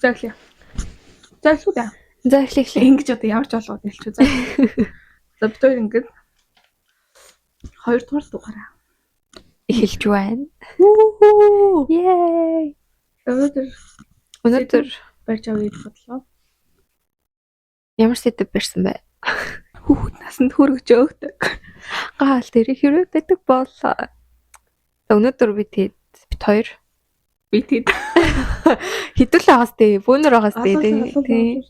За, эхлэе. За, эхлүү дээ. За, эхлэе, эхлэе. Ингэж одоо ямар ч болгоод хэлчихв. За. За, бид хоёр ингэж хоёрдугаар дугаараа эхэлж байна. Үхүү. Yay! Өнөөдөр Өнөөдөр барьж авъя гэж бодлоо. Ямар сэдэв барьсан бэ? Хүүхэд насанд хүргэж өгдөг. Гаал дээр хэрвээ байдаг бол. За, өнөөдөр би тэгээд бид хоёр Би тэгэд хэдүүл байгаас тий, бөөнөр байгаас тий, тий.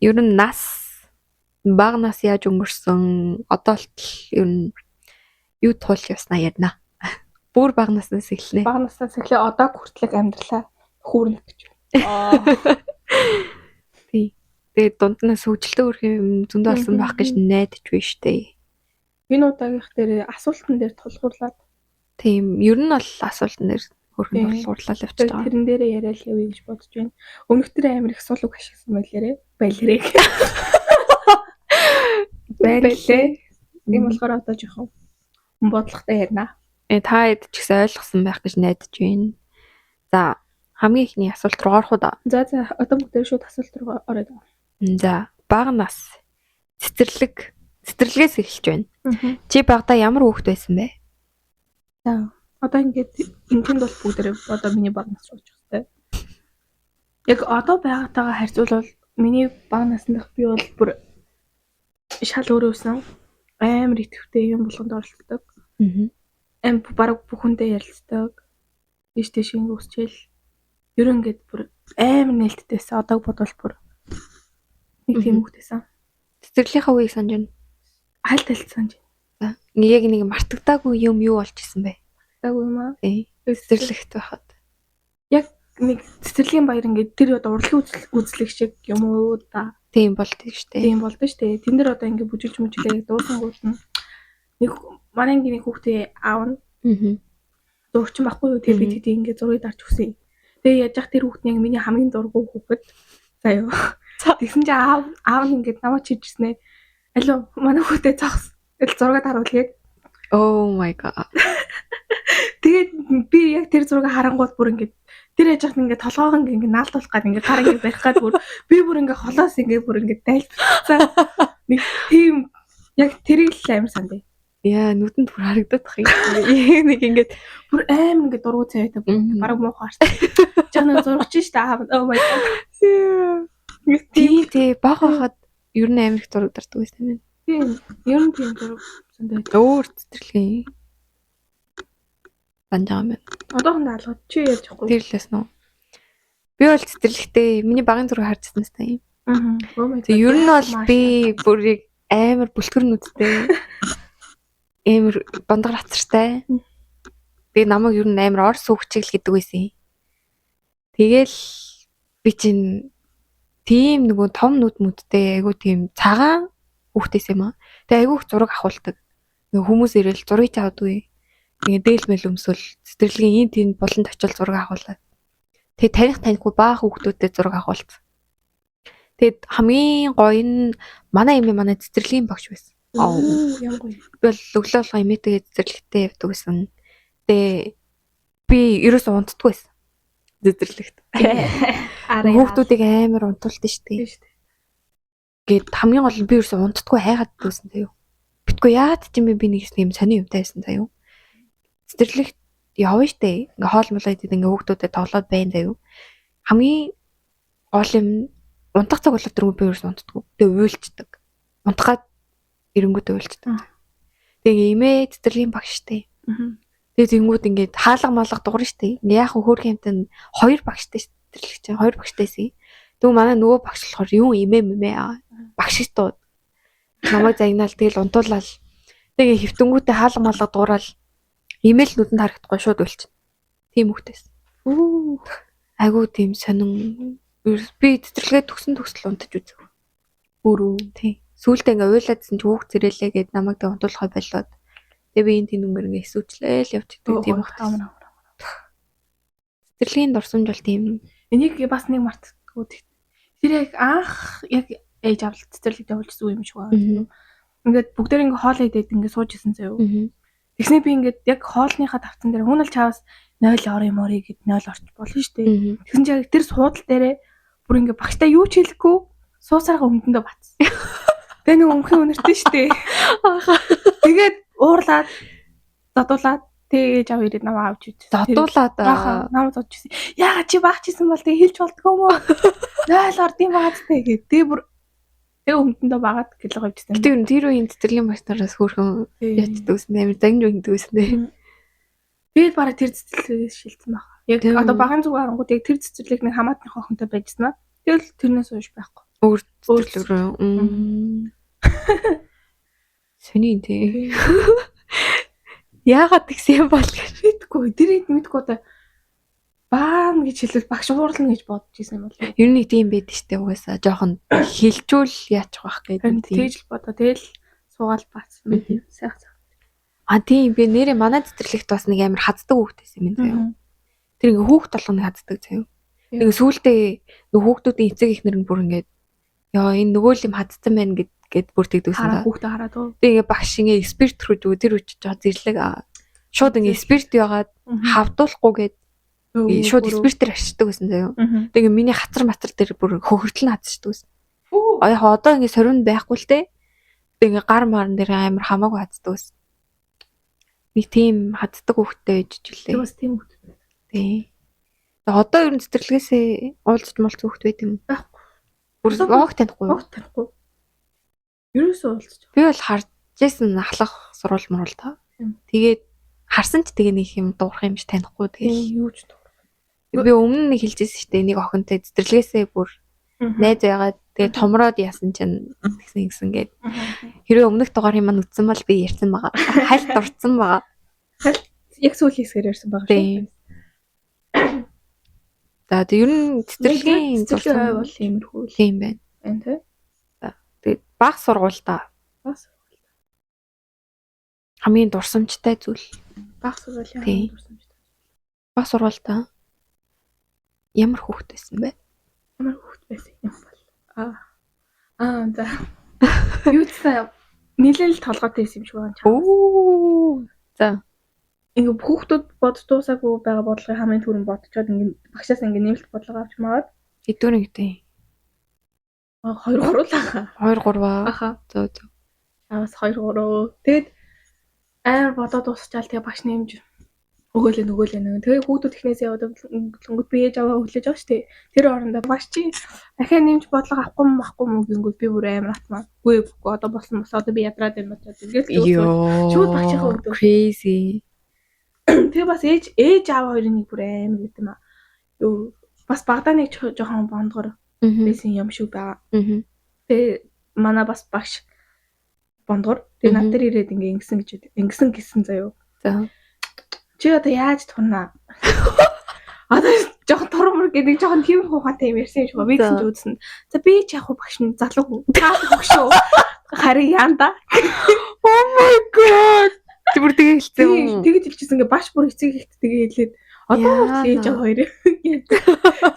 Ер нь нас, бага нас яаж өнгөрсөн, одоо болтол ер нь юу тул явснаа ярина. Бүр бага наснаас эхэлнэ. Бага наснаас эхлээ одоо хүртэлх амьдралаа хүүрнэх гэж байна. Аа. Тий. Тэгээд дунд нь сүйжилтэй өрх юм зөндөө болсон байх гэж найдаж байна штэ. Энэ удаагийнх дээр асуултан дээр тулгуурлаад Тийм, ер нь бол асуултан дээр хөрхөн тулгуурлал явчихж тэгээд байгаа. тэрэн дээрээ яриад явъя гэж бодож байна. Өмнөх дээр амар их сул үг ашигласан байлаарэ. Байлаарэ. Байлээ. Тийм болохоор одоо жоохон бодлоготой ярина. Та хэд ч гэсэн ойлгосон байх гэж найдаж байна. За, хамгийн эхний асуулт руу орох уу да? За, одоо бүгдээ шууд асуулт руу ороод. За, бага нас цэцэрлэг цэцэрлэгээс эхэлж байна. Чи багадаа ямар хүүхэд байсан бэ? За, одоо ингээд энэнд бол бүгдээрээ одоо миний бага нас руу очих хэрэгтэй. Яг одоо байгаагтайгаа харьцуулбал миний бага насндах би бол бүр шал өөр байсан. Амар идэвхтэй, юм болгонд оролцдог. Аим бараг бүх хүнтэй ярилцдаг. Ийш тийш ингэ өсчээл. Ер нь ингээд бүр амар нээлттэйсэн. Одоо бодвол бүр нэг тийм хүүхдээсэн. Цэцэрлэгийнхаа үеийг санаж байна. Аль талд санаж байна? За, яг нэг мартагдаагүй юм юу болж исэн бэ? Таагүй юм аа. Тий. Цэцэрлэгт байхад. Яг нэг цэцэрлэгийн баяр ингээд тэр одоо урлагийн үзлэг шиг юм уу да. Тийм болдог штэ. Тийм болдоо штэ. Тэн дээр одоо ингээд бүжиглж мүжиглээ дуусан гууд нь нэг манай ангийн нэг хүүхдээ аав нь зурагчин байхгүй юу? Тэгээ би тэдийг ингээд зургийг дарж өгсөн. Тэгээ яаж яах тэр хүүхд нь яг миний хамгийн дургүй хүүхэд. За юу. Тэгсэн чинь аав нь ингээд намайг чижсэн ээ. Алуу, манай хүүхдээ зогс. Тэгэл зураг даруулъя. Oh my God. Тэгээд би яг тэр зургийг харангуут бүр ингээд тэр яаж яах ингээд толгоогоо ингээд наалдуулах гад ингээд гар ингээд барих гад бүр би бүр ингээд холоос ингээд бүр ингээд дайлбарцсан. Нэг тийм яг тэрийг л амар сандаа. Яа, нүдэнд бүр харагдах юм. Яг нэг ингээд Бүр амар ингээд дургу цавьтай бүр бараг муухай харсан. Жаа нэг зурагч шүү дээ аав. Oh my God. Нэг тийм тий, баг байхад ер нь амар их зураг дардаг байсан юм байна. Тийм. Ер нь тийм зураг сандаа. Өөр цэцэрлэгийн санаж байгаа юм байна. Одоохондоо алгад чи ярьж байхгүй. Тэр л байсан уу? Би бол цэцэрлэгтээ миний багын зураг харж ирсэн юм. Аа. Oh my God. Тэг ер нь бол би бүрийг амар бүлтгэр нүдтэй. Амар бондгор хацартай. Тэгээ намайг ер нь амар орс хүүхчиг л гэдэг байсан юм. Тэгэл би чинь тийм нөгөө том нүд мүдтэй айгу тийм цагаан хүүхдээс юм аа. Тэгээ айгу их зураг авахулдаг. Нөгөө хүмүүс ирэл зургийг ч авдаггүй. Тэгээ дээлмэл өмсөл цэцэрлэгийн энэ тэнд буланд очил зураг авахулаад. Тэгээ таних танихгүй баах хүүхдүүдэд зураг авахулсан. Тэгээд хамгийн гоё нь манай эмээ манай цэцэрлэгийн багш байсан. Оо, ямар гоё. Би бол өглөө болгон эмээтэйгээ цэцэрлэгтээ явдаг байсан. Тэгээ би ерөөсөө унтдаггүй байсан. Цэцэрлэгт. Арай Хүүхдүүдийг амар унтуулдаг шүү дээ. Тийм шүү дээ. Гээд хамгийн гол нь би ерөөсөө унтдаггүй хайгаад байсан заяо. Битгүй яад ч юм бэ, би нэг юм сони юмтай байсан заяо. Цэцэрлэгт явна штэ. Ингээ хоол молоо идэд ингээ хүүхдүүдэд тоглоод байна заяо. Хамгийн гол юм нь унтах цаг болоод дөрөв би ерөөсөө унтдаггүй. Тэгээ уйлчдаг. Унтахад эренгүүтээ уйлчдаг. Тэгээ эмээ цэцэрлэгийн багш штэ. Тэгээ тэнгүүд ингээд хаалга малга дуурна штэ. Ингээ яах вэ, хөөрхөн юмтай нь хоёр багштай цэцэрлэг чинь хоёр багштайсэн. Тэгвэл манай нөгөө багш болохоор юу эмээ мэмээ аа. Багш дуу. Намайг загнаал тэгэл унтуулаад тэгээ хөвтөнгүүтээ хаалга малга дуурал эмээл нүдэнд харагдахгүй шууд уйлчихна. Тийм хүүхдээс. Үу. Айгуу тийм сонин. Би цэцэрлэгээ төгсөн төгсөл унтаж үзв. Бүрүү. Тийм. Сүүлдээ ингээ уйлаадсэн чи хүүхд зэрэлээ гэд намайг тэг унтуулахаа болоод тэгээ би энэ тийм нүмер ингээ эсүүчлээл явчихдаг тийм хүүхдээс. Цэцэрлэгийн дурсамж бол тийм. Энийг бас нэг мартдаггүй. Тэр яг анх яг ээж авал цэцэрлэгт явуулчихсан юм шиг байна. Ингээд бүгдээр ингээ хоол идээд ингээ сууж исэн заяо. Тэгснэ би ингээд яг хоолныхаа тавцан дээр хүн л чаавас 0 ор юм орё гэд 0 орч болно шүү дээ. Тэгсэн чинь яг тэр суудал дээрээ бүр ингээд багштай юу ч хэлэхгүй суусараа өмдөндөө батсан. Тэгээ нэг өмхийн үнэртэй шүү дээ. Тэгээд уурлаад зодуулаад тэгээ ээж аваа ирээд намайг авч үзсэн. Зодуулаад Аа намайг зодж ирсэн. Яагаад чи багч исэн бол тэгээ хэлж болдгоо юм уу? 0 орд юм баад тэ гээд тэгээ бүр тэгээ өмдөндөө багаад гэлэг авчихсан. Гэтэ ер нь тэр үеийн цэцэрлэгийн багш нараас хөөрхөн ячдаг гэсэн амар загнаж өгдөг гэсэн тий. Би бараг тэр цэцэрлэгээс шилжсэн баг. Яг Тийм. одоо багын зүг харангууд яг тэр цэцэрлэг нэг хамаатны охинтой байжсан аа. Тэгэл тэрнээс хойш байхгүй. Өөр Өөр цэцэрлэг рүү. Сони тий. Яагаад тэгсэн юм бол гэж. Мэдгүй. Тэр хэд мэдгүй одоо баана гэж хэлвэл багш уурлна гэж бодож исэн юм болов. Ер нь нэг тийм байдаг штэ угаасаа жоохон хилжүүл яачих байх гэдэг Харин тийм. тэгж л бодоо. Тэгэл суугаал баацсан байх юм. Сайхан сайхан. А тийм би нэрээ манай цэцэрлэгт бас нэг амар хаздаг хүүхэд байсан юм заяа. Тэр ингээ хүүхд болгоныг хаздаг заяа. Ингээ сүултээ нөгөө хүүхдүүдийн эцэг эхнэр нь бүр ингээд ёо энэ нөгөө л юм хазсан байна гэд гэд бүр тэгдэгсэн Хараа да. хүүхдээ хараад уу. Би ингээ багш ингээ эксперт рүү зүг тэр үуч жоо зэрлэг аа. Шууд ингээ эксперт яагаад хавдуулахгүй гэд шууд экспертээр арчдаг байсан заяа. Тэгээ ингээ миний хацар мацар дээр бүр хөхөртөл нь хазчихдаг байсан. А яг одоо ингээ сорвинд байхгүй л те. Тэгээ ингээ гар марн дээр амар хамаагүй хаздаг байсан. Нэг тийм хаздаг хүүхдтэй байж Тэр жилээ. бас тийм хүүхд. Тий. Тэгээ одоо ер нь цэцэрлэгээсээ уулзч муулц хүүхд байт юм. Байхгүй. Бүр Одоо воог танихгүй юу? Огт танихгүй. Ерөөсөө уулзч. Би бол харж исэн ахлах сурвал мурал та. Тийм. Тэгээд харсан ч тэгээ нэг юм дуурах юм шиг танихгүй тэгэл. Юу ч дуурах. Би өмнө нэг хэлжсэн шүү дээ. Нэг охинтой цэцэрлэгээсээ бүр найз байгаад тэгээ томроод яасан чинь тэгсэн ингэсэн гээд. Хэрвээ өмнөх дугаарын маань үтсэн бол би ярьсан байгаа. Хальт дурдсан байгаа. Яг сүүлийн хэсгээр ярьсан байгаа Тийм. шүү. За тэг ер нь цэцэрлэгийн цэцэрлэгийн ой зурсан бол иймэрхүү л тийм байна. байна тий. Тэгээд баг сургуультай Баг хамгийн дурсамжтай зүйл. баг сургуулийн Тийм. хамгийн дурсамжтай. Баг сургуультай ямар хүүхэд байсан бэ? Ямар хүүхэд байсан юм бол. Аа. Аа за. Юу ч сан нэлээд л толгойтой байсан юм шиг байна. чамаас. Оо. За. Ингээ хүүхдүүд боддуусаагүй байгаа бодлогын хамгийн түрүүнд бодчоод ингээ багшаас ингээ нэмэлт бодлого авч магаад Хэдвэр нэгтэй. 2 3 л ахаа. 2 3 аа. Аха. Зөө зөө. Чамаас 2 3. Тэгэд амар бодоод дуусчаал тэгээ багш нэмж өгөөлээ нөгөөлээ нэг. Тэгээ хүүхдүүд эхнээс яваад өнгөт би ээж аваа өглөж байгаа шүү дээ. Тэр орондоо багш чи ахаа нэмж бодлого авахгүй юм авахгүй юм гингүүд би бүр амар атмаа. Үгүй үгүй одоо болсон болсон одоо би ядраад байна бодоод ингээл дуусвал. Шууд багшийнхаа өдөө. Crazy. Тэгээ бас ээж ээж аав хоёрын нэг бүр амар гэдэг юм аа. Юу бас багадаа нэг жоохон бондгор байсан юм шиг байгаа. Тэгээ манай бас багш бондгор. Тэгээ над дээр ирээд ингээ ингэсэн гэж байдаг. Ингэсэн гэсэн заяо. За. Чи одоо яаж турнаа? Одоо жоохон турмар гэдэг жоохон тийм ухаантай юм ярьсан юм шиг байна. Би гэсэн чи үзсэн. За би ч яг хуу багш нь залуу хүн. Та хөгшөө. Харин яанда. Oh my god. Чи бүр тэгээ хэлсэн юм уу? Тэгэж хэлчихсэн ингээ баш бүр эцэг ихт тэгээ хэлээд одоо Яана. хүртэл ээж аваа хоёр.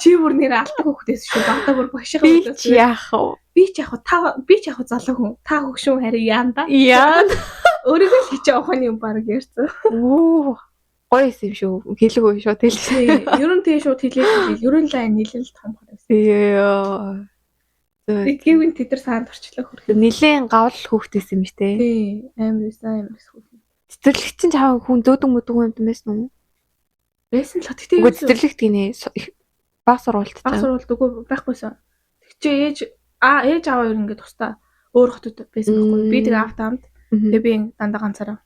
Чи бүр нэр алдаг хүүхдээс шүү. Багтаа бүр багшийнхаа Би өдөөс ч яах вэ? би ч яг хуу та би ч яг хуу залуу хүн. Та хөгшөө харин яанда. Яа. Өөрийгөө л хичээ ухааны юм баг ярьсан. Оо. Гоё юм шүү. Хэлээгүй шууд хэлсэн. Ер нь тэгээ шууд хэлээд хэлээл. Ер нь л ай нийлэл том байсан. Яа. Гэвэн тэд нар саанд орчлоо хөрх. Нилийн гавл хүүхдээс юм шүү те. Тий, амар байсан амар их. Цэцэрлэгт чинь чаав хүн зөөдөг мөдөг юм байсан уу? Байсан л гэхдээ Үгүй цэцэрлэгт гинэ баг сургуульд баг сургуульд үгүй байхгүйсэн. Тэг чи ээж аа ээж аваа ер нь ингээд тусдаа өөр хотод байсан байхгүй. Би тэгээ аавтай хамт. Тэгээ би дандаа ганцаараа.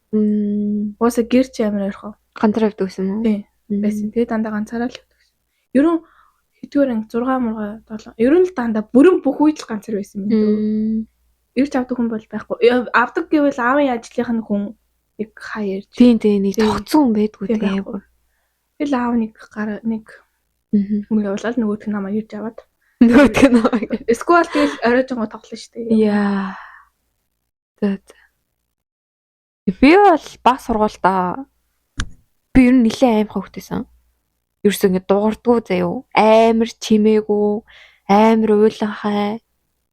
Уусаа гэр чи амар ойрхон Ганцаар явдаг гэсэн юм уу? Тий, байсан. Тэгээ дандаа ганцаараа л явдаг. Ер нь хэдгээр анги 6 мурга 7. Ер нь л дандаа бүрэн бүх үед л ганцаар байсан юм дөө. Ирж авдаг хүн бол байхгүй. Авдаг гэвэл аавын ажлынх нь хүн нэг хаа ярьж. Тийм тийм нэг Тий. тогтсон хүн байдгүй Тийм, тийм. байхгүй. Тэгэл аав нэг гар нэг хүн явуулаад нөгөөх нь намайг ирж аваад. Нөгөөх нь намайг. Эсвэл тэгэл орой жонгоо тоглоно шүү дээ. Яа. За за. Би бол баг сургуульдаа би ер нь нэлээд аим хөвгтэйсэн. Ерөөсөө ингэ дуурдгүү заяо. Амар чимээгүй, амар уйланхай.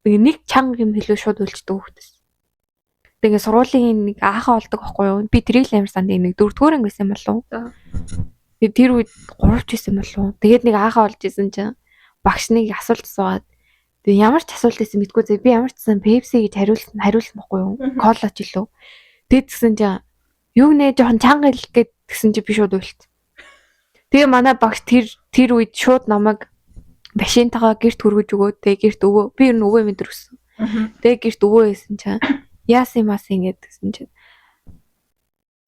Ингээ нэг чанга юм хэлвэл шууд үлчдэг хөвгтэйсэн. Тэг ингээ сургуулийн нэг аахан олдог байхгүй юу? Би тэрийг л амар санд нэг дөрөвдүгээр анги байсан болов уу? За. Тэгээ тэр үед гуравч байсан болов уу? Тэгээд нэг аахан олж исэн чинь багш нэг асуулт асуугаад тэгээ ямар ч асуулт байсан мэдгүй зэ би ямар ч сан Pepsi гэж хариулсан байхгүй юу? Кола ч илүү. Тэгээд тэгсэн чинь юу нэ жоохон чанга хэл гээд тэгсэн чинь би шууд уйлт. Тэгээ манай багш тэр үед шууд намайг машинтайгаа гэрт хүргэж өгөөд тэгээ гэрт өвөө би ер нь өвөө мэдэрсэн. Тэгээ гэрт өвөө байсан чинь яасан юм аасан ингээд гэсэн чинь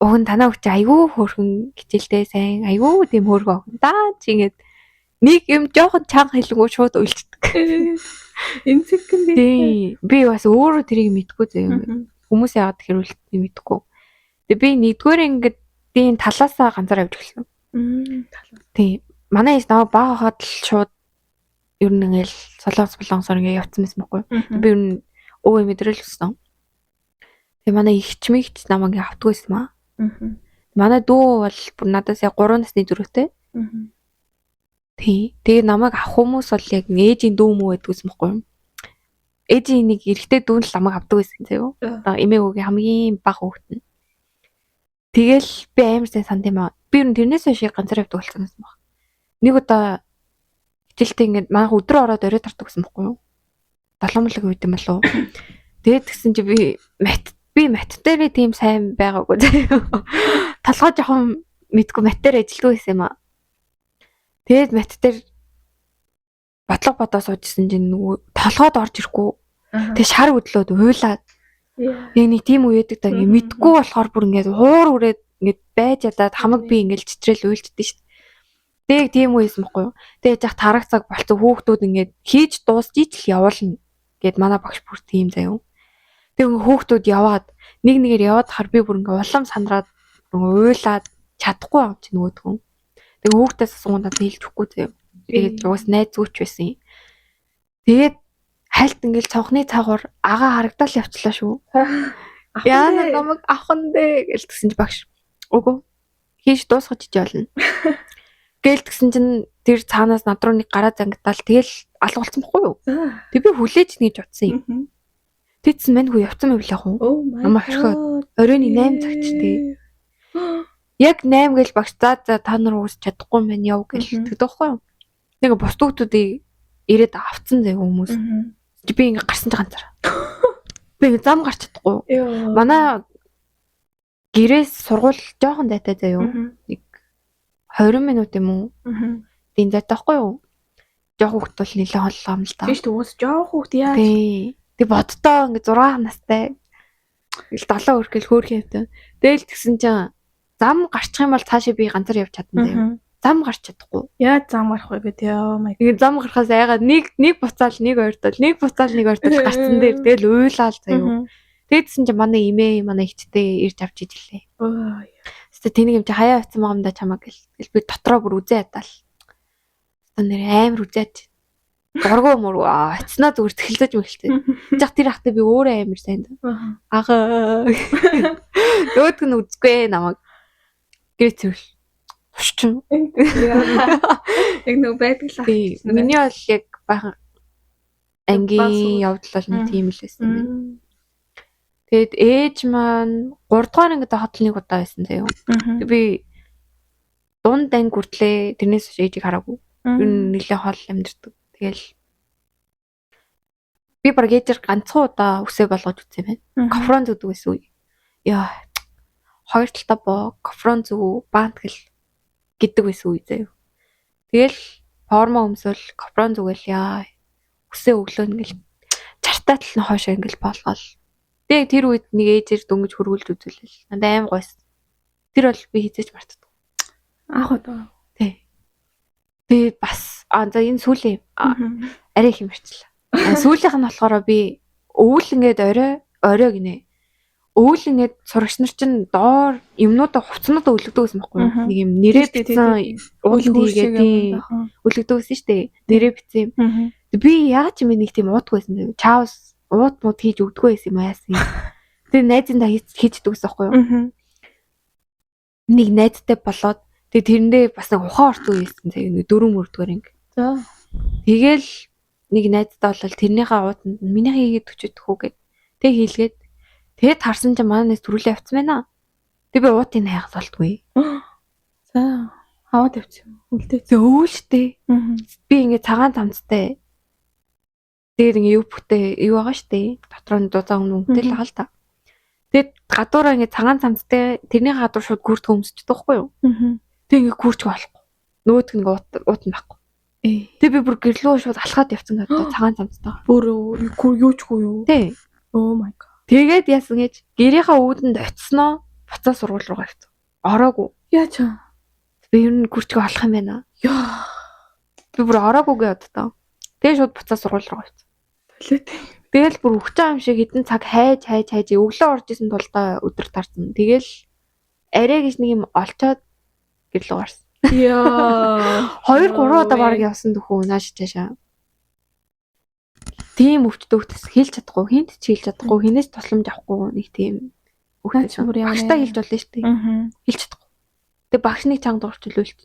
уг нь танаа хүч айгүй хөөрхөн хичээлдээ сайн айгүй тийм хөөрхөн охин даа чи ингээд нэг юм жоохон чанга хэлэнгүү шууд уйлчдаг. Эмзэг юм би. Тийм. Би бас өөрөө тэрийг мэдгүй заяа. Хүмүүс яагаад тэр үлдсэн мэдгүй. Тэгээ би нэгдүгээр ингээд тийм талаасаа ганцаар явж эхэлсэн. Талаас. Тийм. Манай ээж намайг бага хахад л шууд ер нь ингээл солонгос болонгосоор ингээ явцсан байсан байхгүй юу? Би ер нь өвөө мэдрэл өссөн. Тэгээ манай ихч мэгч намайг ингээ автгүй байсан маа. Манай дүү бол бүр надаас яг 3 насны зөрүүтэй. Тийм. Тэгээ намайг авах хүмүүс бол яг ээжийн дүү мүү гэдэг байсан байхгүй юу? Ээжийн нэг эрэгтэй дүү нь л намайг авдаг байсан заяа. Одоо эмээгүүгийн хамгийн бага хүүхэд нь. Тэгэл би амар сайн санд юм аа. Би ер нь тэрнээс хойш яг ганцаар явдаг болсон гэсэн баг. Нэг удаа хичээлдээ ингээд манайх өдрөө ороод орой тардаг гэсэн байхгүй юу? Долоомлог үед юм болов уу? Тэгээд тэгсэн чи би мат дээрээ тийм сайн байгаагүй заяа. Толгой жоохон мэдгүй мат дээр ажилдгүй байсан юм аа. Тэгээд мат дээр бодлого бодоо суужсэн чинь нөгөө толгойд орж ирэхгүй. Тэгээд шар хөдлөөд уйлаад яг нэг тийм үе байдаг да ингээ мэдгүй болохоор бүр ингээд хуур үрээд ингээд байж ядаад хамаг би ингээд чичрэл уйлчихдээ шүү дээ. Тэгээд тийм үе байсан бохгүй юу. Тэгээд яг тараг цаг болцсон хүүхдүүд ингээд хийж дуусч ижил явуулна гэд манай багш бүр тийм заяа. Тэгээд ингээ хүүхдүүд яваад нэг нэгээр яваад хар би бүр ингээ улам сандраад уйлаад чадахгүй юм чи нөгөөдгөн. Тэгээд хүүхдээс асууган надад хэлж өгөхгүй заяа. Тэгээд угаас найз зүүч байсан юм. Тэгээд хальт ингээл цонхны цаагуур агаа харагдаал явчлаа шүү. Яана намайг авах нь бэ гэл тэгсэн чи багш. Үгүй. Хийж дуусгаж иж болно. Гээл тэгсэн чинь тэр цаанаас над руу нэг гараа зангитаал тэгэл алга болсон бохгүй юу? Тэг би хүлээж нэгж утсан юм. Тэгсэн мань хүү явцсан байв яг уу. Намайг орхиод. Оройн 8 цагт тий. Яг 8 гэл багш за та нар уус чадахгүй юм байна яв гэл тэгдэг байхгүй юу? Нэг бус хүүхдүүдийг ирээд авцсан заяа хүмүүс. Би ингээ гарсан чи ганцаараа. Би ингээ зам гарч чадахгүй. Манай гэрээс сургууль жоохон зайтай заяа. Нэг 20 минут юм уу? Тийм зайтай байхгүй юу? Жоох хүүхд бол нэлээд холлоо юм л та. Тийм шүү дээ. Уус жоох хүүхд яаж. Тийм. Тэг боддоо ингээ 6 настай. Тэгэл 7 өрхөл хөөх юмтай. Тэгэл тэгсэн чинь зам гарчих юм бол цаашаа би ганцаар явж чадна заяа. Зам гарч чадахгүй. Яаж зам гарах вэ гэдэг ёо my. Тэгээ зам гарахаас айгаад нэг буцаал нэг ойртол, нэг буцаал нэг ойртол гарцсан дээр тэгэл уйлаал заяа. Тэгэдсэн чинь манай эмээ, манай ихчтэй ирж авч ижлээ. Хэвээ тэнийг юм чи хаяа авцсан байгаа юм да чамаг гэл. Тэгэл би дотроо бүр үзээ ядал. Хэвээ нэр амар үзээд дургу мургу очсноо зүгээр тэлзэж мэлцээ. Жах тэр хахта би өөрөө амар сайн. Ага. Өөдг нь үзгүй намайг. Гэр цэвэл. Тушчин. Яг нөгөө байдаг л. Миний бол яг бахан ангийн явдал бол нэг тийм л байсан юм байна. Тэгэд ээж маань 3 дугаар ангид байхад л нэг удаа байсан заяа. Би дунд анги хүртлээ тэрнээс хойш ээжийг хараагүй. Ер нь нэлээ хол амьдэрдэг. Тэгэл би баг ээжээр ганцхан удаа үсээ болгож үзсэн юм байна. Кофрон зүүдэг байсан үе. Яа. Хоёр талдаа боо, кофрон зүү, бант гэл гэдэг байсан үе заяа. Тэгэл формо өмсөөл кофрон зүгэл яа. Үсээ өглөө ингээл чартаатал нь хойшоо ингээл болгоол. Тэгээ тэр үед нэг ээжээр дөнгөж хөргүүлж үзүүлэл. Надад аим гойсон. Тэр бол би хизээч мартдаг. Анх удаа. Тий. Тэгээ бас за энэ сүүлийн арай их юм ярьчлаа. Сүүлийнх нь болохоор би өвөл ингээд орой гинэ. Өвөл ингээд сурагч нар чинь доор юмнуудаа хувцснуудаа өлгдөг гэсэн байхгүй юу? Нэг юм нэрээ бичсэн ууланд хийгээ тийм өлгдөг гэсэн шүү дээ. Нэрээ бичсэн юм. Би яаж юм нэг тийм уудгүй байсан юм. Чаус уут мууд хийж өгдөггүй байсан юм яасан юм. Тэгээ найзындаа хийждэг гэсэн байхгүй юу? Нэг найзтай болоод тэгээ тэрэндээ бас нэг ухаан орсон үе байсан заяа нэг 4 мөрдгөр анги. За. Тэгэл нэг найзтай болол тэрнийхээ уутанд минийхээ хийгээд өчөдөх үү гэд. Тэг хийлгээд Тэгээд харсан чинь манай нэс төрүүлээ явцсан байна. Тэг би уутыг хайхас болтгүй. За аваад явчих юм. Үлдээ. Тэг өвөлтэй. Аа. Би ингээ цагаан цамцтай. Тэгээд ингээ юбктэй юу байгаа штэ. Дотор нь дузаа өмнө өнгөтэй л байгаа л та. Тэгээд гадуураа ингээ цагаан цамцтай тэрний гадуур шууд гүрт өмсчдөг байхгүй юу? Аа. Тэг ингээ гүрч болохгүй. Нөгөөх нь ингээ уут нь байхгүй. Ээ. Тэг би бүр гэрлөө шууд алхаад явцсан гэдэг цагаан цамцтай. Бүр юу ч үгүй юу? Тий. Oh my god. Тэгээд яасан гэж гэрийнхаа үүдэнд очисноо буцаа сургууль руугаа явцсан. Ороогүй. Яа чаа. Би ер нь гүрчгээ олох юм байна. Яа. Би бүр ороогүйгээ боддоо. Тэгээд шууд буцаа сургууль руугаа явцсан. Толиот. Тэгэл бүр өгч байгаа юм шиг хэдэн цаг хайж хайж хайж өглөө орж исэн тулдаа өдөр тарсан. Тэгэл арай гэж нэг юм олцоод гэрлөө гарсан. Яа. 2 3 удаа баг явсан дөхөө нааш цаашаа. Тийм өвчтөөхтэс хэлж чадахгүй, хинт ч хэлж чадахгүй, хинээс тусламж авахгүй нэг тийм Наа чи өвчтөй. бүр ямар Багштай хэлж болно шүү дээ. Аа. Хэлж чадахгүй. Тэгээ багш нэг чанга дурчлуулж.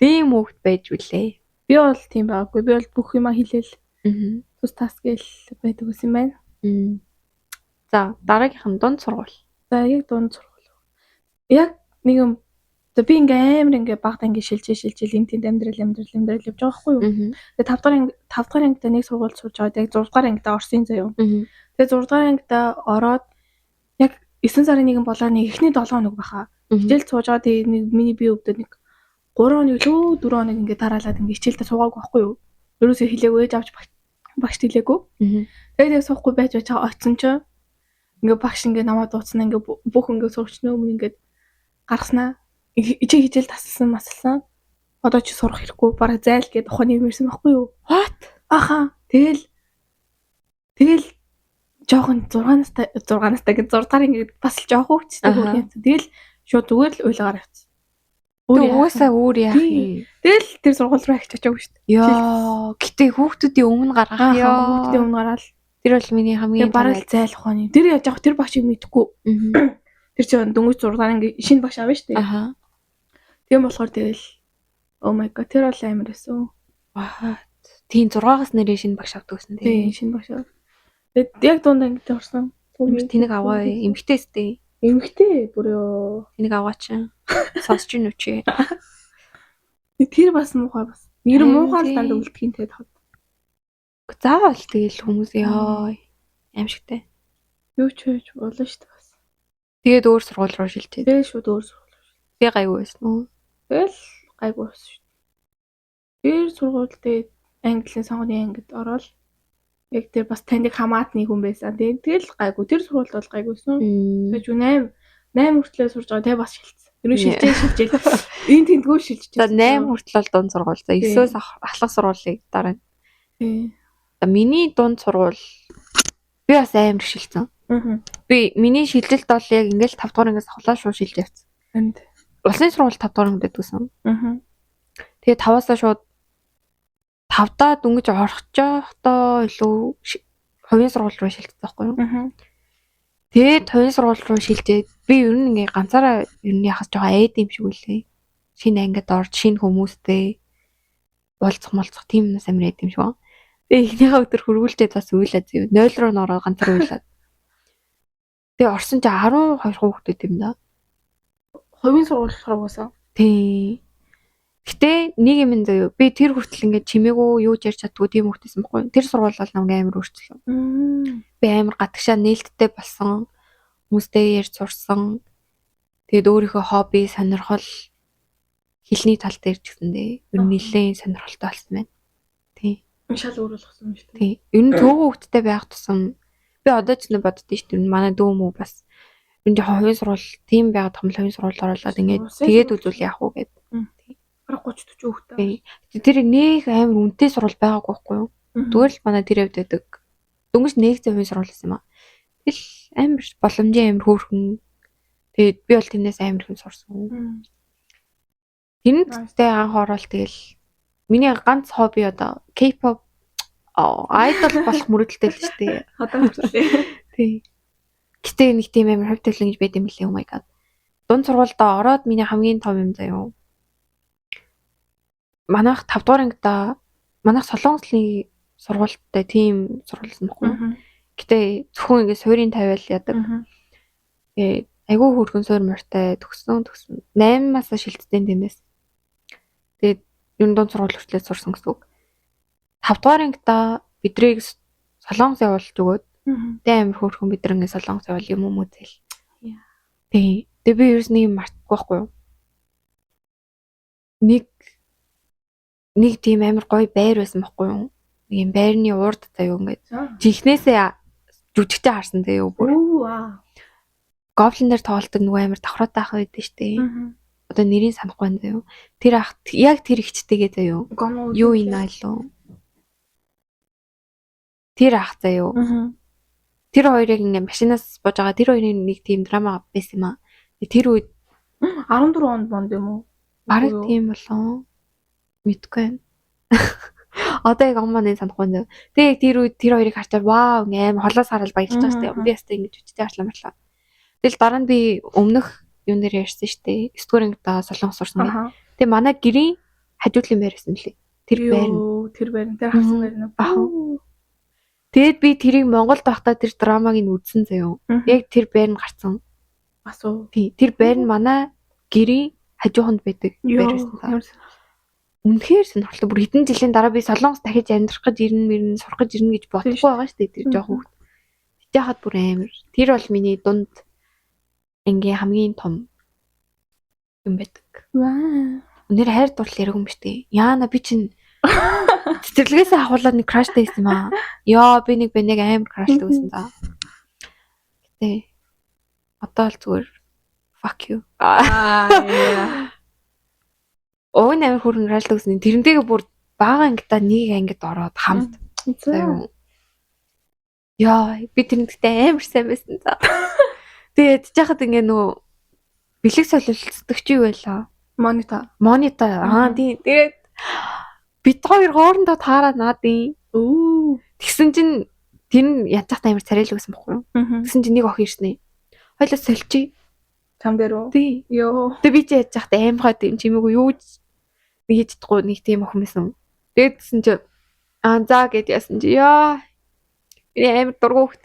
Тийм өвчт байж үлээ. Би бол тийм байгаагүй. Би бол бүх юма хэлээл Аа. тус тас гээл байдаг ус юм байна. За дараагийнх нь дунд сургууль. За яг дунд сургууль. Яг нэг юм за би ингээ амар ингээ багт ингээ шилжээ шилжээл энэ тэнд амьдрал амьдрал амьдрал явж байгаа байхгүй юу? Тэгээ 5 дахь анги 5 дахь ангидаа нэг сургуульд сурж байгаад яг 6 дахь ангидаа орсон заяа. Тэгээ 6 дахь ангидаа ороод яг 9 сарын 1 болоо нэг эхний 7 хоног баха. Хичээл сууж байгаа тэгээ нэг миний бие өвдөд нэг 3 хоног лөө 4 хоног ингээ дараалаад ингээ хичээлдээ суугаагүй байхгүй юу? Ерөөсөө хэлээгүй ээж авч багш хэлээгүй. Тэгээд яг суухгүй байж байж байгаа очсон чинь ингээ багш ингээ намайг дууцсан ингээ бүх ингээ сурагчны өмнө ингээ гаргаснаа. Чи хичээл тасалсан масалсан. Одоо чи сурах хэрэггүй. Бараг зайл гээд ухааны юм ирсэн байхгүй юу? What? Аха. Тэгэл тэгэл жоохон 6 настай 6 настай гэж 6 дахь ингээ бас л жоохон хөвчтэй Аха. хөрх юм. Тэгэл шууд зүгээр л уйлгаар явцсан. Өөр яах угаасаа өөр яах Тийм. юм? Тэгэл тэр сургууль руу ахиж очоогүй шүү дээ. Яа, гэтээ хүүхдүүдийн өмнө гаргах Аха, ёо. хүүхдийн өмнө гараал. Тэр бол миний хамгийн Тэгээ бараг л зайл ухааны. Тэр яаж явах тэр багшийг мэдэхгүй. Мгм. Тэр чинь дөнгөж 6 дахь анги шинэ багш авна шүү дээ. Аха. Тийм болохоор тэгэл oh my god тэр бол амар байсан. What? Тийм 6-аас нэрээ шинэ багш авдаг гэсэн Тийм тийм. шинэ багш авна. Тэгээд яг дунд ангид орсон. Ямар тэнэг аваа вэ? Эмэгтэй өстэй. Эмэгтэй бүр ёо. Тэнэг аваа чи. Сонсч гин үү чи? Тэр бас муухай бас. Нэр Харин муухай л тийм. дандаа үлдэх юм те тод. Заавал тэгэл хүмүүс ёо. Аимшигтэй. Юу ч хийж болно шүү дээ бас. Тэгээд өөр сургууль руу шилжээд. Тэгээ шууд өөр сургууль. Тэгээ гайгүй байсан уу? Тэгэл гайгүй байсан шүү дээ. Тэр сургууль тэгээд английн сонгоны ангид ороод яг тэр бас таныг хамаатны хүн байсан. Тэгээд тэгэл гайгүй. Тэр сургуульд бол гайгүйсэн. Мм. Тэгээд 8 8 хүртлээр сурж байгаа. Тэгээ бас шилжсэн. Ер нь Нэ. шилжээ шилжээл. Энэ тэндгүү шилжиж. За 8 хүртэл бол дунд сургууль. За Тийм. 9-өөс ахлах сургуулийг дараа нь. Тийм. За миний дунд сургууль би бас амар шилжсэн. Аа. Би миний шилжилт бол яг ингээл 5 дугаар ангиас авлаа шууд шилж явцсан. Энд. Улсын сургууль 5 дугаар ангид байдгүйсэн. Аа. Тэгээ 5-аас шууд 5-даа дөнгөж орох жоохтой илүү хувийн сургууль руу шилжсэн байхгүй юу? Аа. Тэгээд хувийн сургууль руу шилжээд би ер нь ингээ ганцаараа ер нь яхас жоохон айд юм шиг үлээ. Шинэ ангид орж шинэ хүмүүстэй уулзах молцох тийм юмнаас амар айд юм шиг байна. Тэгээ эхнийхээ өдөр хөргүүлчээд бас уйлаад зөө. 0 руу н ороод ганцаар уйлаад. Тэгээ орсон чи 12 хүүхдүүд юм да. Хувийн сургууль болохоор угаасаа. Тийм. Гэтэ нэг юм нь заяа. Би тэр хүртэл ингээд чимээгүй юу ч ярьж чаддгүй тийм хүүхдээсэн байхгүй юу? Тэр сургууль бол намайг амар өөрчлөв. Мм. Би амар гадагшаа нээлттэй болсон. Хүмүүстэй ярьж сурсан. Тэгээд өөрийнхөө хобби, сонирхол хэлний тал дээр ч гэсэндээ ер нь нэлээд сонирхолтой болсон байна. Тийм. Шал өөр болгосон юм шүү дээ. Тийм. Ер нь төөгөө хүүхдтэй байх тусам би одоо ч нэ боддоо шүү дээ. Ер нь манай дүү мүү бас ер нь жоохон хувийн сургууль тийм байгаад том хувийн сургууль оруулаад ингээд Улсын тэгээд сургууль. үзүүл яах вэ гэд. Бараг 30 40 хүүхдтэй. Тийм. Тэр нэг амар үнэтэй сургууль байгаагүй байхгүй юу? Зүгээр л манай тэр явд байдаг. Дөнгөж нэгцэн хувийн сургууль байсан юм аа. Тэгэл амар боломжийн амар хөөрхөн. Тэгээд би бол тэрнээс амар их юм сурсан. Тэрнтэй анх ороод тэгэл миний ганц хобби одоо K-pop idol болох мөрөөдөлтэй л шүү дээ. Одоо хүртлээ. Тий. Гэтэ нэг тийм амар хувь тавилан гэж байд юм лээ. Oh my god. Дунд сургуульдаа ороод миний хамгийн том юм заяа. Манайх 5 дугаар ангидаа манайх солонгослын сургуультай тийм сургууль байсан байхгүй юу? Гэтэ зөвхөн ингээ суурийн тавиал яадаг. Тэгээ айгүй хөөрхөн суур морьтой төгссөн төгсөн. 8-аас шилжсэн тэндээс. Тэгээд ер нь дунд сургууль хүртлээр сурсан гэсэн үг. 5 дугаар ангидаа бидрийг Солонгос явуулж өгөөд тэгээ амар хөөрхөн бид нар ингээ Солонгос явал юм уу үзэл. Тий. Тэгээ би ерөөс нэг юм мартахгүй байхгүй юу? Нэг тийм амар гоё байр байсан байхгүй юу? Нэг юм байрны урд заяа ингээд жинхнээсээ жүжигчээ харсан заяа бүр. Гоблин дээр тоглолтог нөгөө амар давхраатай ах байдаг штэ. Одоо нэрийг санахгүй байна заяа. Тэр ах яг тэр ихчтэйгээ заяа. Юу инаа лөө. Тэр ах заяа. Тэр хоёрыг ингээ машинаас бууж байгаа тэр хоёрын нэг тийм драма байсан юм аа. Тэр үед 14 онд монд юм уу? Бараг тийм болон мэдгүй байна. Одоо яг омманы санахгүй байна. Тэгээ тэр үед тэр хоёрыг харчаад вау ингээ амар холоос хараад баярлаж байгаа штэ. Би ястаа ингэж үчтэй хартлаа марлаа. Тэгэл дараа нь би өмнөх юун дээр ярьсан штэ. 9 дугаар ангидаа Солонгос сурсан гэх. Тэгээ манай гэрийн хажуудлын байр байсан лээ. Тэр байр нь. Тэр байр нь. Тэр харсан байр нь. Тэгээд би тэрийг Монголд байхдаа тэр драмаг нь үзсэн заяо. Яг тэр байр нь гарцсан. Бас уу. Тий, тэр байр нь манай гэрийн хажууханд байдаг байр байсан. Үнэхээр сонирхолтой. Бүр хэдэн жилийн дараа би Солонгос дахиж амьдрах гэж ирнэ мэрнэ сурах гэж ирнэ гэж бодохгүй байгаа шүү дээ тэр жоох хүүхд. Тэгж хахад бүр амар. Тэр бол миний дунд ангийн хамгийн том юм байдаг. Вау. Өнөр хайр дурлал яриаг юм биш үү? Яана би чинь цэцэрлэгээсээ ахуулаад нэг краштай байсан юм аа. Йоо би нэг бэнэг амар краштай байсан за. Гэтэ одоо л зүгээр fuck you. Аа. Уг нь амар хүрэн краштай байсан. Тэрнтэйгээ бүр бага ангидаа нэг ангид ороод хамт. Яа би тэрнтэй амар сайн байсан за. Тэгээд яхад ингээ нөгөө бэлэг солилцдог чи юу байлаа? Монита. Монита. Аа тий. Тэгээд бид хоёр хоорондоо таараа наадیں۔ Өө. Тэгсэн чинь тэр нь ядж захт амар царайлаг байсан бохгүй юу? Тэгсэн чинь нэг охин ирсэн. Хоёлоо сольчих. Чам дээр үү? Тий. Йоо. Тэгээ би чи ядж захт аимхай тийм чимээгүй юу ч хийж чадахгүй нэг тийм охин байсан. Тэгээд тэгсэн чинь аа за гэд яасан чи яа. Миний амар дургу хөхт.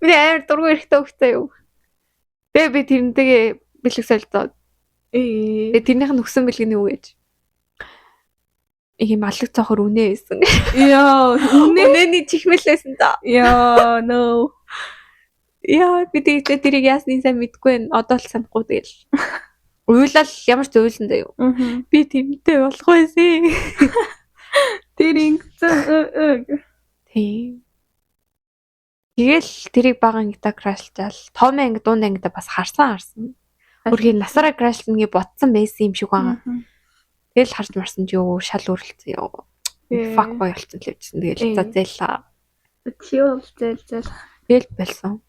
Миний амар дургу эрэхтэй хөхтэй юу. Тэгээ би тэрнтэйгээ бэлэг солилцоод. Тэгээ тэрнийх нь өгсөн бэлгэний үг гэж. Ийм алаг цоохор үнэ байсан. Йоо, үнэ. Үнэний чихмэл байсан за. Йоо, no. Яа, би тэгээд тэрийг яасныг сайн мэдэхгүй байна. Одоо л санахгүй тэгэл. Уйлал ямар ч уйлсан заяа. Би тэмтэй болох байсан. Тэр ингэсэн. Тийм. Тэгэл тэрийг бага ангидаа крашлжаал. Том анги дунд ангидаа бас харсан. Өөрхийн насаараа крашлна гэж бодсон байсан юм шиг байгаа. Тэгэл харж марсан чи юу шал өөрлөсөн ёо. Fuck boy болсон л явжсэн. Тэгэл за зээлээ. Чи бол зээл. Тэгэл болсон.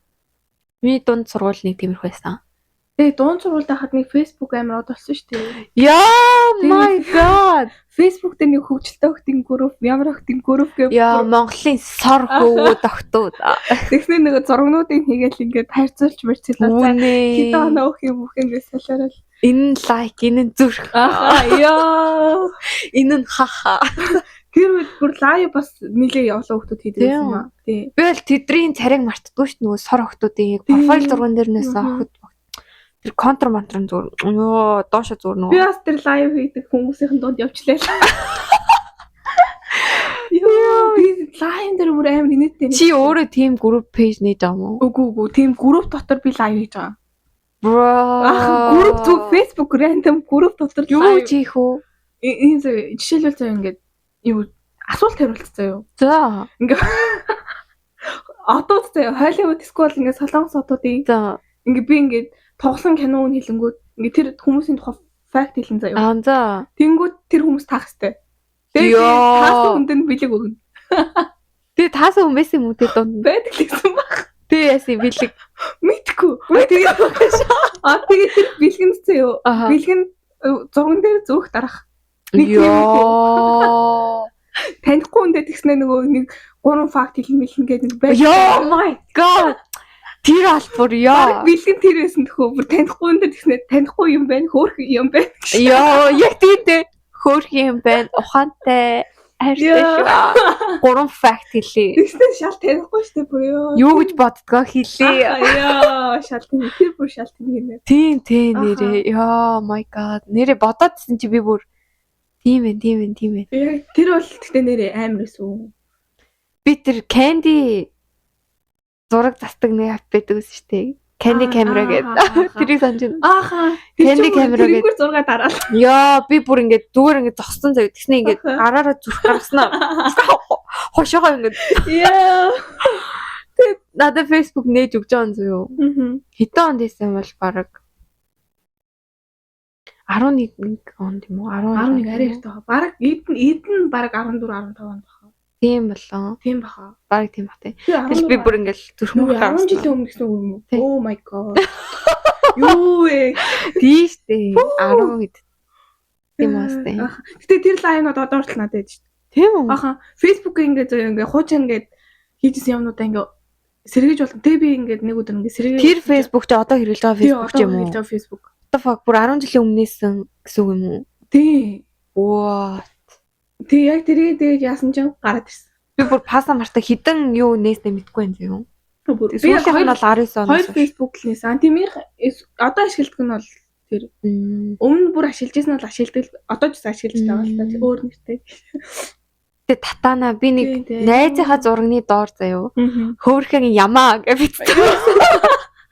Миний дунд сургууль нэг тиймэрхүү байсан. Тэгээ дунд сургуульд хахад нэг Facebook амар од болсон шүү дээ. Яа my god. Facebook дээр нэг хөгжилтэй охтын групп, ямар охтын групп гэх. Яа Монголын сор хөвгүүд охтууд. Тэгснэ нэг зургнуудыг хийгээл ингээд харьцуулж мэрцэлээ. Хэдэн оноо өөх юм бүх ингээд солиорол. Энэ нь лайк, энэ нь зүрх. Аа яа. Энэ нь хаха. Тэр үед бүр лайв бас нилээ явлаа хүмүүс хийдэг байсан юм аа. Тий. Би бол тэдний царайг мартдаггүй шүү нөгөө сор охтуудын яг профайл зурган дээр нээсэн охид. Тэр контр монтр зүгээр ёо доошо зүгээр нөгөө. Би бас тэр лайв хийдэг хүмүүсийн дунд явчлаа. Йоо би лайв дээр бүр амар инээдтэй. Чи өөрөө тийм групп пэйж нээж байгаа юм уу? Үгүй тийм групп дотор би лайв хийж байгаа. Bro. Групп зүг Facebook random групп дотор юу хийх үү? Энэ зөв жишээлбэл зөө ингээд юу асуулт хариулт зөө юу. За. Ингээ одууд зөө Hollywood School ингээд Солонгос одуудын. За. Ингээ би ингээд тоглосон киног нь хэлэнгүүд ингээ тэр хүмүүсийн тухай факт хэлэн заяа. Аа за. Тэнгүүд тэр хүмүүс таах хэвтэй. Тэгээд таасан хүнд нь бэлэг өгнө. Тэгээ таасан хүн байсан юм уу тэр дунд байдаг л гэсэн баг. Тэгээ яасан бэлэг мэдгүй. Тэгээ аа тэгээ тэр бэлгэнд заяа. Бэлгэнд зурган дээр зөөх дарах. Нэг ёо. Танихгүй хүндээ тэгснэ нөгөө нэг 3 факт хэлэн мэлэн гэдэг нэг байж. Йоо my god. Тэр албар ёо. Бэлгэн тэр байсан төхөө бүр танихгүй хүндээ тэгснэ танихгүй юм байна, хөөх юм байна. Ёо, яг тийм дээ. Хөөх юм байна, ухаантай, хайртай шүү. Гурван fact хэлье. Тэгсэн шал танихгүй штэ бүр ёо. Юу гэж боддгоо хэлье. Яа, шал тань. Тэр бүр шал тань гинэ. Тийм тийм нэрээ. Яа, my god. Нэрээ бодоодсэн чи би бүр тийм ээ, тийм ээ, тийм ээ. Яг тэр бол тэгтээ нэрээ амар өсөв. Би тэр Candy зураг застаг нэг app байдаг ус шүү дээ. Candy camera гэдэг. Тэрийг санаж байна. Ааха. Candy camera гэдэг. Тэрнгээр зураг дараал. Яа, би бүр ингээд зүгээр ингээд зогссон заяа. Тэгснэ ингээд гараараа зүрх гаргаснаа. Хошоогоо ингээд. Яа. Тэгээд надад Facebook нээж өгч байгаа юм зөө юу. Хэдэн онд хийсэн бол бараг 11 онд юм уу? 11 арай эрт байгаа. Бараг эдэн бараг 14 15 онд баха. Тийм болон. Тийм баха. Бараг тийм бах тий. Тэгэл би бүр ингээл зүрх мөх 10 жилийн өмнө гэсэн үг юм уу? Oh my god. Юу вэ? Тийм штэ. 10 хэд. Тийм бас тий. Гэтэ тэр live-нууд одоо хүртэл надад байдаг штэ. Тийм үү? Аха. Facebook ингээ зөө ингээ хуучин ингээд хийжсэн юмнуудаа ингээ сэргийж болно. Тэ би ингээд нэг өдөр ингээ сэргийж Тэр Facebook чи одоо хэрэглэж байгаа Facebook ч юм уу? хэрэглэж байгаа Facebook. What the fuck бүр 10 жилийн өмнөөсөн гэсэн үг юм уу? Тий. What? Тий яг тэрийг тэгээд яасан ч гараад ирсэн. Би бүр паса марта хідэн юу нээснээ мэдэхгүй юм зөө. Бүр би сүүлийнх нь бол 19 оноос. Хоёр Facebook л нээсэн. Тийм одоо ашигладаг нь бол тэр. Өмнө бүр ашиглаж байсан бол ашигладаг. Одоо ч гэсэн ашиглаж байгаа л та өөр нэртэй. Тэгээ татана би нэг найзынхаа зурагны доор заяо. Хөөхөн ямаа гэж бичсэн.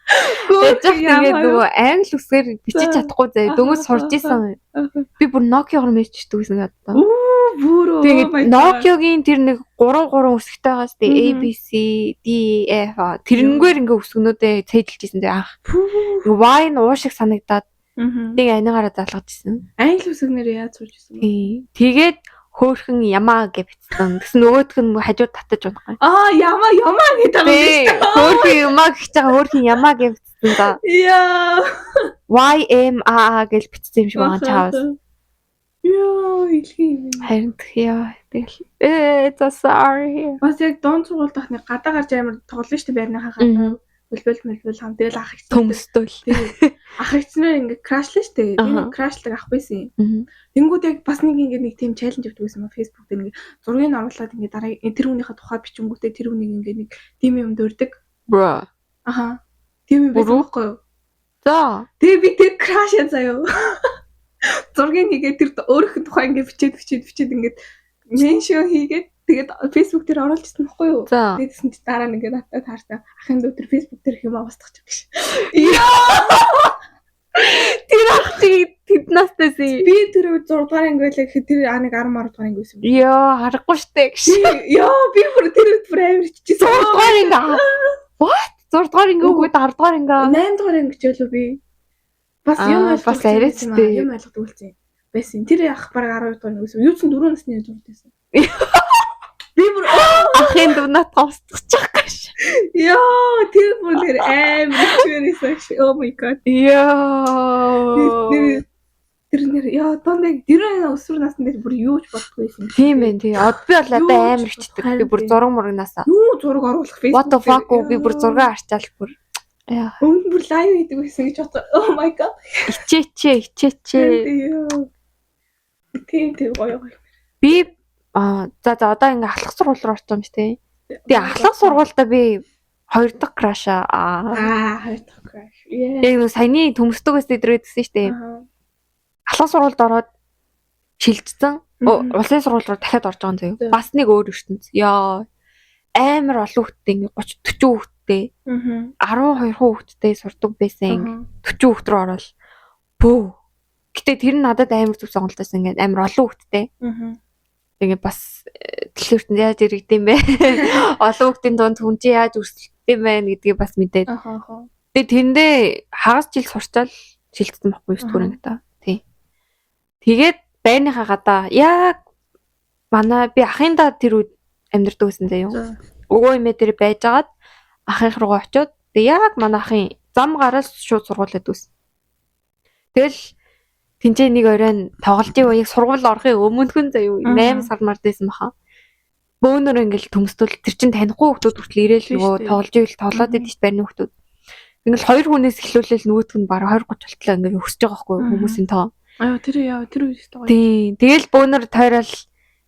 Тэгээд ингээд нөгөө англи үсгээр бичиж чадахгүй заяа. Дөнгөж сурж исэн. Би бүр Nokia-гаар мессеждэг гэсэн одоо. Үу бүр. Тэгээд Nokia-гийн тэр нэг 3 3 үсгтэй байгаа сте A B C D F тэрнгээр ингээ үсгнүүдээ цээжилж исэн заяа анх. Y нь уу шиг санагдаад нэг анигаараа залгаж исэн. Англи үсгнээр яаж сурж исэн бэ? Тэгээд хөөхөн ямаа гэж бичсэн. Тэгсэн нөгөөх нь хажууд татаж унах. Аа ямаа ямаа гэдэг юм шүү дээ. Хөөхөн ямаа гэж байгаа хөөхөн ямаа гэж бичсэн да. Яа. Y M A A гэж бичсэн юм шиг байгаа чаавас. Яа, илхий юм. Харин яа тэгэл so sorry. Бас яг дунд сургуульд ахны гадаа гарч амар тоглоно шүү дээ байрныхаа гадаа. Хөлбөл мөлбөл хам тэгэл ах ихсэн. Төмөстөл. Ах ихснээр ингээ crush-лаа шүү дээ. Би crush-лаг ах байсан юм. Тэнгүүд яг бас нэг ингээ нэг тийм challenge явдаг байсан ба Facebook дээр ингээ зургийг оруулаад ингээ дараа тэр хүнийхээ тухай бичингүүтээ тэр хүнийг ингээ нэг тийм юм дурдаг. Bro. Аха. Тийм юм байсан байхгүй юу? За. Тэгээ би тэр crush заяа. Зургийг нэгээ тэр өөрийнх нь тухай ингээ бичээд бичээд бичээд ингээд mention хийгээд тэгээд Facebook дээр оруулж ирсэн байхгүй юу? Тэгсэн чи дараа нь ингээд надад таарсан. Ахын дүү тэр Facebook дээр юм аваасдах гэж. Яа! Тэр ах чи тэд настайсэн. Би тэр үед 6 дугаар анги байлаа гэхэд тэр аа нэг 10 10 дугаар анги байсан. Йоо, харахгүй штэ гэж. Йоо, би бүр тэр үед бүр амар хичээсэн. 6 дугаар анги. What? 6 дугаар анги үгүй 10 дугаар анги. 8 дугаар анги ч байлуу би. Бас юм ойлгох бас арай ч юм ойлгодог үлцэн байсан. Тэр ах баг 12 дугаар анги байсан. Юу ч 4 насны үед байсан. Би бүр ахын дүү надад устгах гэж. Йоо, тэр бүр нэр амар хичээрээсэн. Oh my god. Йоо. Тэр нэр яа донд тэр өсвөр насны дээр бүр юу ч боддоггүй байсан. Тийм байх тий. Од би бол одоо амар хичдэг. Би бүр зураг мурагнасаа. Юу зураг оруулах Facebook. What the fuck би бүр зураг арчаал бүр. Яа. Өмнө бүр live хийдэг байсан гэж бодсон. Oh my god. Ичээчээ, ичээчээ. Тийм тийм гоё гоё. Би за за одоо ингээ ахлах сургууль руу орсон юм шүү дээ. Тэгээ ахлах сургуультай би хоёр дахь crush аа. Хоёр дахь crush. Яг нэг саяны төмөстөг байсан өдрөө гэсэн шүү дээ. Ахлах сургуульд ороод шилжсэн. Улсын сургууль руу дахиад орж байгаа юм заяа. Бас нэг өөр ертөнц. Яа. Амар олон хүүхдтэй ингээ 30 40 хүүхдтэй. 12 хүүхдтэй сурдаг байсан ингээ 40 хүүхд рүү ороод бөө. Гэтэ тэр нь надад амар зүг сонголт байсан ингээ амар олон хүүхдтэй. Тэгээ бас дэлхийн ертөнд яаж иргэдэм бэ? Олон хүүхдийн дунд хүн чи яаж өрсөлддөм бэ гэдгийг бас мэдээд. Тэгээ тэндээ хагас жил сурчаал шилжсэн байхгүй 9 дугаар ангита. Тий. Тэгээд байрныхаа гадаа яг манай би ахындаа тэр үед амьдардаг байсан заяа. Өгөө имээ дээр байжгаад ахынх руугаа очиод тэгээ яг манай ахын зам гараад шууд сургуулиуд үс. Тэгэл тэнцээ нэг оройн тоглолтын үеийг сургууль орохын өмнөхөн заяа 8 сар мард байсан баха. Бөөнөр ингээл төмөстөл тэр чин танихгүй хүмүүс хүртэл ирээл нөгөө тоглож ивэл тоглоод идэв ш байрны хүмүүс. Ингээл хоёр хүнээс эхлүүлээл нөгөөх нь бараг 20 30 болтлоо ингээл өсөж байгаа байхгүй хүмүүсийн тоо. Аа тэр яа тэр үе өстой гоё. Тийм. Тэгэл бөөнөр тойрол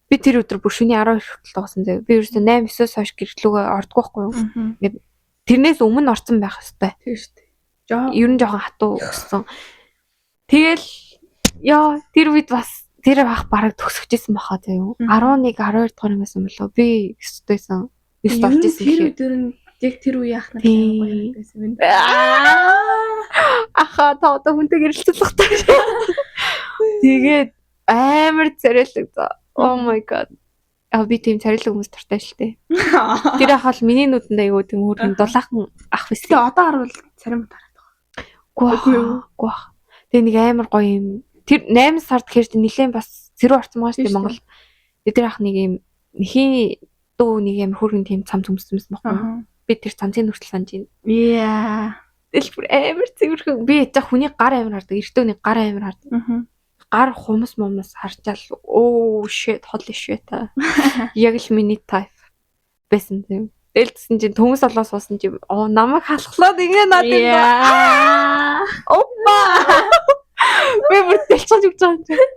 Би тэр өдөр бүр шөнийн 12 хүртэл дуусан заяа. Би ерөөсөө 8 9-өөс хойш гэрлүүгээ ордгоо байхгүй юу? Тэрнээс өмнө орсон байх хэвээр. Тийм шүү дээ. Жоо. Ер нь жоохон хатуу өссөн. Тэгэл яа тэр үед бас тэр бах бараг төгсөжсэн баха заяа. 11 12 дугаар ангиас юм болоо. Би 9 байсан. 9 орж исэн Тэр гэхээр. өдөр нь яг тэр үе яах нь Тийм. гоё байсан юм. Аха та одоо хүнтэй гэрэлцэх таа. Тэгээд амар царайлаг за. Oh my god. А би тийм царайлаг хүмүүс дуртай шүү дээ. Тэр ах бол миний нүдэнд айгүй тийм хөөрхөн дулаахан ах байсан. Тэгээ одоо харуул царим тараад байгаа. Гүү Үгүй юу? гүү ах. Тэгээ нэг амар гоё юм. Тэр 8 сард гэхэр чинь нилээн бас сэрүү орсон байгаа шүү Тийм дээ Монгол. Тэгээ тэр ах нэг юм нэхийн дүү нэг амар хөөрхөн тийм цамц өмссөн байсан байхгүй юу? Би тэр цамцын нүртэл санаж байна. Яа. Тэгэл бүр амар цэвэрхэн. Би яж хүний гар амар хардаг. Эртөөний гар амар хардаг. Гар хумс мумс харчаал оо shit holy shit. Яг л миний type байсан тийм. Тэгэл тэгсэн чинь төмөс олоо суусан чинь оо намайг халахлаад ингэ надад Яа. опа. Би бүр дэлчиж өгч байгаа юм чинь.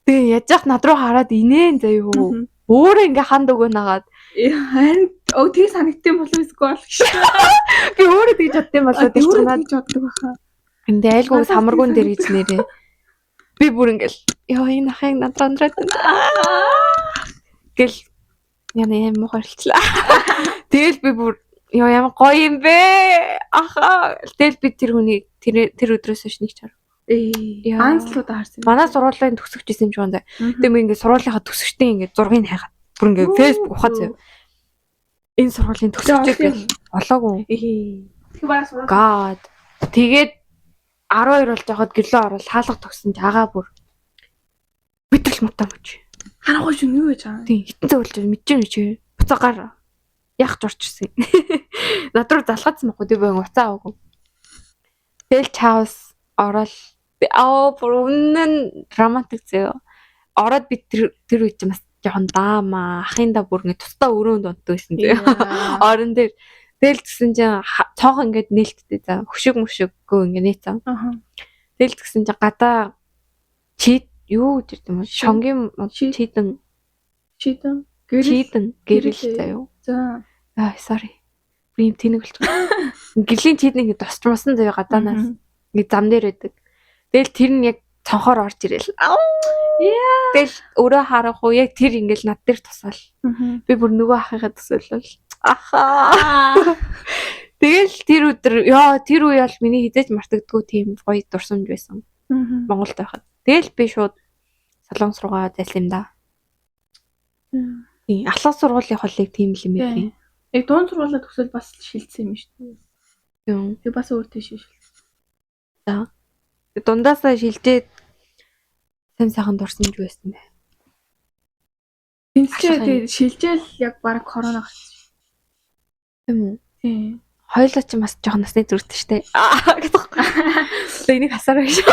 Тэгээ яж ах над руу хараад инээн заяа. Өөрөө ингээ ханд өгөө нагаад Харин оо тийг санагдсан болов эсвэл бол гэж. би өөрөө тэгж боддсон болоо Өөрөө дэлчнаад тэгж боддог баха. Энд айлгүй Надад самаргуун тийм дээр гэж нэрээ. Би бүр ингээл ёо энэ ахыг над руу андраад байна. Гэл яна юм муухай харилцлаа. Тэгэл би бүр ёо ямар гоё юм бэ? Аха. Тэгэл би тэр хүнийг тэр тэр өдрөөс хойш нэг чар. Ээ. Яа. Ганц л удаа харсан. Манай сургуулийн төгсөгч исэн юм шиг байна. Тэгээ би ингээд сургуулийнхаа төгсөгчдийн ингээд зургийг хайгаад бүр ингээд Facebook ухаад заяа. Энэ сургуулийн төгсөгчийг Тэгээ би олоогүй. Ээ. Тэг бараа сургууль. God. Тэгээд 12 болж байхад гэрлөө орол хаалга тогсон чи агаа бүр мэдрэл мутаа мөч. Харахгүй шүү юу гэж байгаа. Тийм хитэн зөвлөж мэдэж юм чи. Буцаа гар яах ч орчихсон. Над руу залхаадсан байхгүй би уцаа аваагүй. Тэгэл чаус орол би аа бүр үнэн романтик зөө. Ороод би тэр тэр үед чи бас жоохон даамаа ахында бүр ингэ тусдаа өрөөнд унтдаг байсан зөө. Орон дээр тэгэл тэгсэн чинь цоох ингээд нээлттэй за хөшөг мөшөггүй ингээд нээцэн. Аха. Тэгэл тэгсэн чинь гадаа чид юу гэж юм бэ? Шонгийн Чид. чидэн Чидэн. Гэрэл. чидэн гэрэл Гэрэл. заяа. За. Аа sorry. Би юм тэнэг болчих. Гэрлийн чидэн ингээд тусчмасан заяа гадаанаас ингээд зам дээр байдаг. Тэгэл тэр нь яг цонхоор орж ирэл. Яа. Тэгэл өрөө харах уу яг тэр ингээд над дээр тусаал. Би бүр нөгөө ахыгаа төсөөлөл. Ахаа. Тэгэл тэр өдөр ёо тэр үе бол миний хизээж мартагддгүй тийм гоё дурсамж байсан Монголд байхад. Тэгэл би шууд Солонгос руугаа зайлсан юм да. Тийм алхах сургуулийн холыг тийм л юм Тийм. байдаг. Яг дунд сургуулаа төгсөөл бас шилжсэн юм шүү дээ. Тийм. Тэг бас өөр тийш шилжсэн. Дундаасаа шилжээд сайн сайхан дурсамж байсан бай. Тэнцээ Алхах юм. тэг шилжээл яг баг корона гарсан. Тийм үү? Тийм. Хоёулаа чи бас жоохон насны зүрхтэй штэ. Аа гэдэг. Тэгээ энийг хасаарай гэж.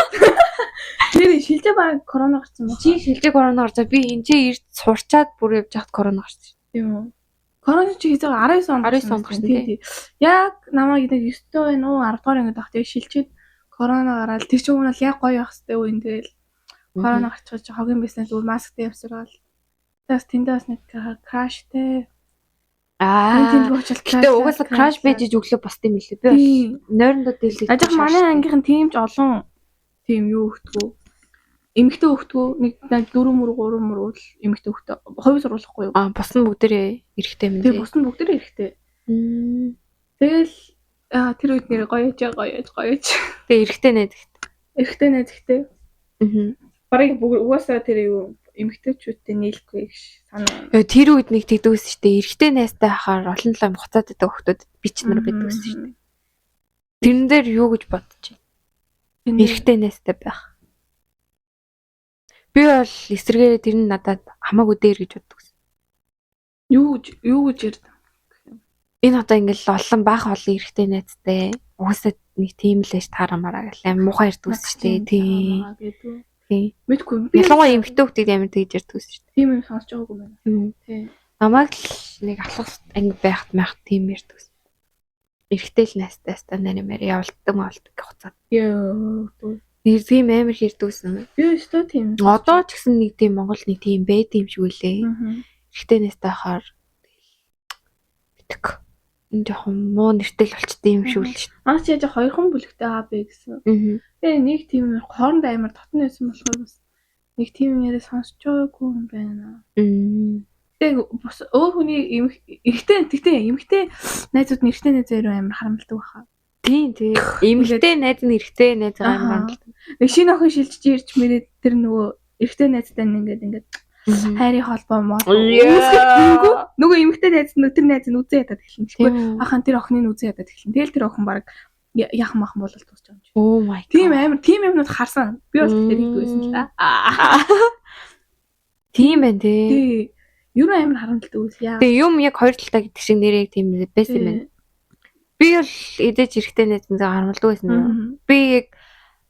Тэр шилжээ баг корона гарсан баг. Чи шилжээ корона гарч би энэ чи ирж сурчаад бүр явж хахад корона гарсан. Тийм үү? Корона чи хийзээ 19 онд 19 онд гарсан, тийм. Тийм. Яг намайг нэг 9 дэх байна уу 10 дугаар ангид байхад яг шилжээд корона гараад тэр чинь уунал яг гоё явах хэвээр үн тэгэл корона гарчих чи хогийн бизнес зүгээр масктай явсаргаал. Тэгээс тэндээ бас нэг краштэй. Аа. Тэнд очил Гэтэ угаасаа краш байж иж өглөө босд юм лээ. Би бол Тийм. нойрондоо дийлэх. Ажих манай ангийнхан тийм ч олон тийм юу өгдгүү. Эмэгтэй өгдгүү. Нэг 4 мөр 3 мөр л эмэгтэй өгдөө. Хувь сургуулахгүй юу? Аа бус нь бүгдээрээ эрэхтэй юм Тэгээ тий. бус нь бүгдээрээ эрэхтэй. Тэгэл аа тэр үед нэр гоё яж гоё яж гоё яж. Тэгээ эрэхтэй найз ихтэй. Эрэхтэй найз ихтэй. Аа. Бараг бүгд угаасаа тэр юу эмэгтэйчүүдтэй нийлэхгүй гэж санаа. Яа тэр үед нэг тэгдэг байсан шүү дээ. Эрэхтэй найзтай хахаар олон лам хуцаад байдаг хүмүүс би ч нар байдаг байсан шүү дээ. Тэрэн дээр юу гэж бодож байна? Эрэхтэй найзтай байх. Би бол эсрэгээрээ тэр нь надад хамаагүй дээр гэж боддог. Юу гэж ярьд. Энэ одоо ингээл олон баах олон эрэхтэй найзтай угаасаа нэг тийм л ээж таарамаараа гэл аим муухай ярьдаг байсан шүү дээ. Тийм. Тийм. Мэдгүй. Би Ялангуяа эмэгтэй хүмүүс амар тэгж ярьдаг байсан шүү дээ. Тийм юм сонсож байгаагүй байна. Тийм. Тийм. Намайг л нэг алхах анги байхад майх тийм ярьдаг байсан. Эрэгтэй л найзтай ста нарийн мэр явуулдаг маалдаг гэх хуцаад. Йоо. Нэр тийм амар хэрдүүсэн. Би өстөө тийм. Одоо ч гэсэн нэг тийм Монгол нэг тийм байд юм шиг үлээ. Мгм. Эрэгтэй найзтай хахаар битг. Энэ жоохон муу нэртэй л болчтой юм шиг үл шүү. Манай чи яаж хоёрхан бүлэгтэй аа бэ гэсэн. Аа. Тэгээ нэг тийм хоорондоо амар дотн байсан болохоор бас нэг тийм яриа сонсч байгаагүй юм байна. Мм. Тэгээ бус өөр хүний эмх эрэгтэй тэгтээ эмэгтэй найзууд нь эрэгтэй найз хоёр амар харамлдаг баха. Тийм тийм. Эмэгтэй найз нь эрэгтэй найз Ахаа. амар ханддаг. Нэг шинэ охин шилжиж ирж мэрээд тэр нөгөө эрэгтэй найзтай нь ингээд ингээд хайрын холбоо моо. Yeah. Нөгөө эмэгтэй найз нь тэр найз нь үзэн ядаад эхэлнэ. Тэгэхгүй Тийм. ахын тэр охиныг үзэн ядаад эхэлнэ. Тэгэл тэр охин баг яхан махан болол дуусч байгаа юм чи. Oh my god. Тийм амар тийм юмнууд харсан. Би бол тэр хийдэг байсан л та. Аа. Тийм байна тий. Тий. Юу амар харамлдаг үйл яа. Тэгээ юм яг хоёр талтай гэдэг шиг нэрээ яг тийм байсан юм байна. Би бол эдэж эрэгтэй найз минь харамлдаг байсан юм. Би яг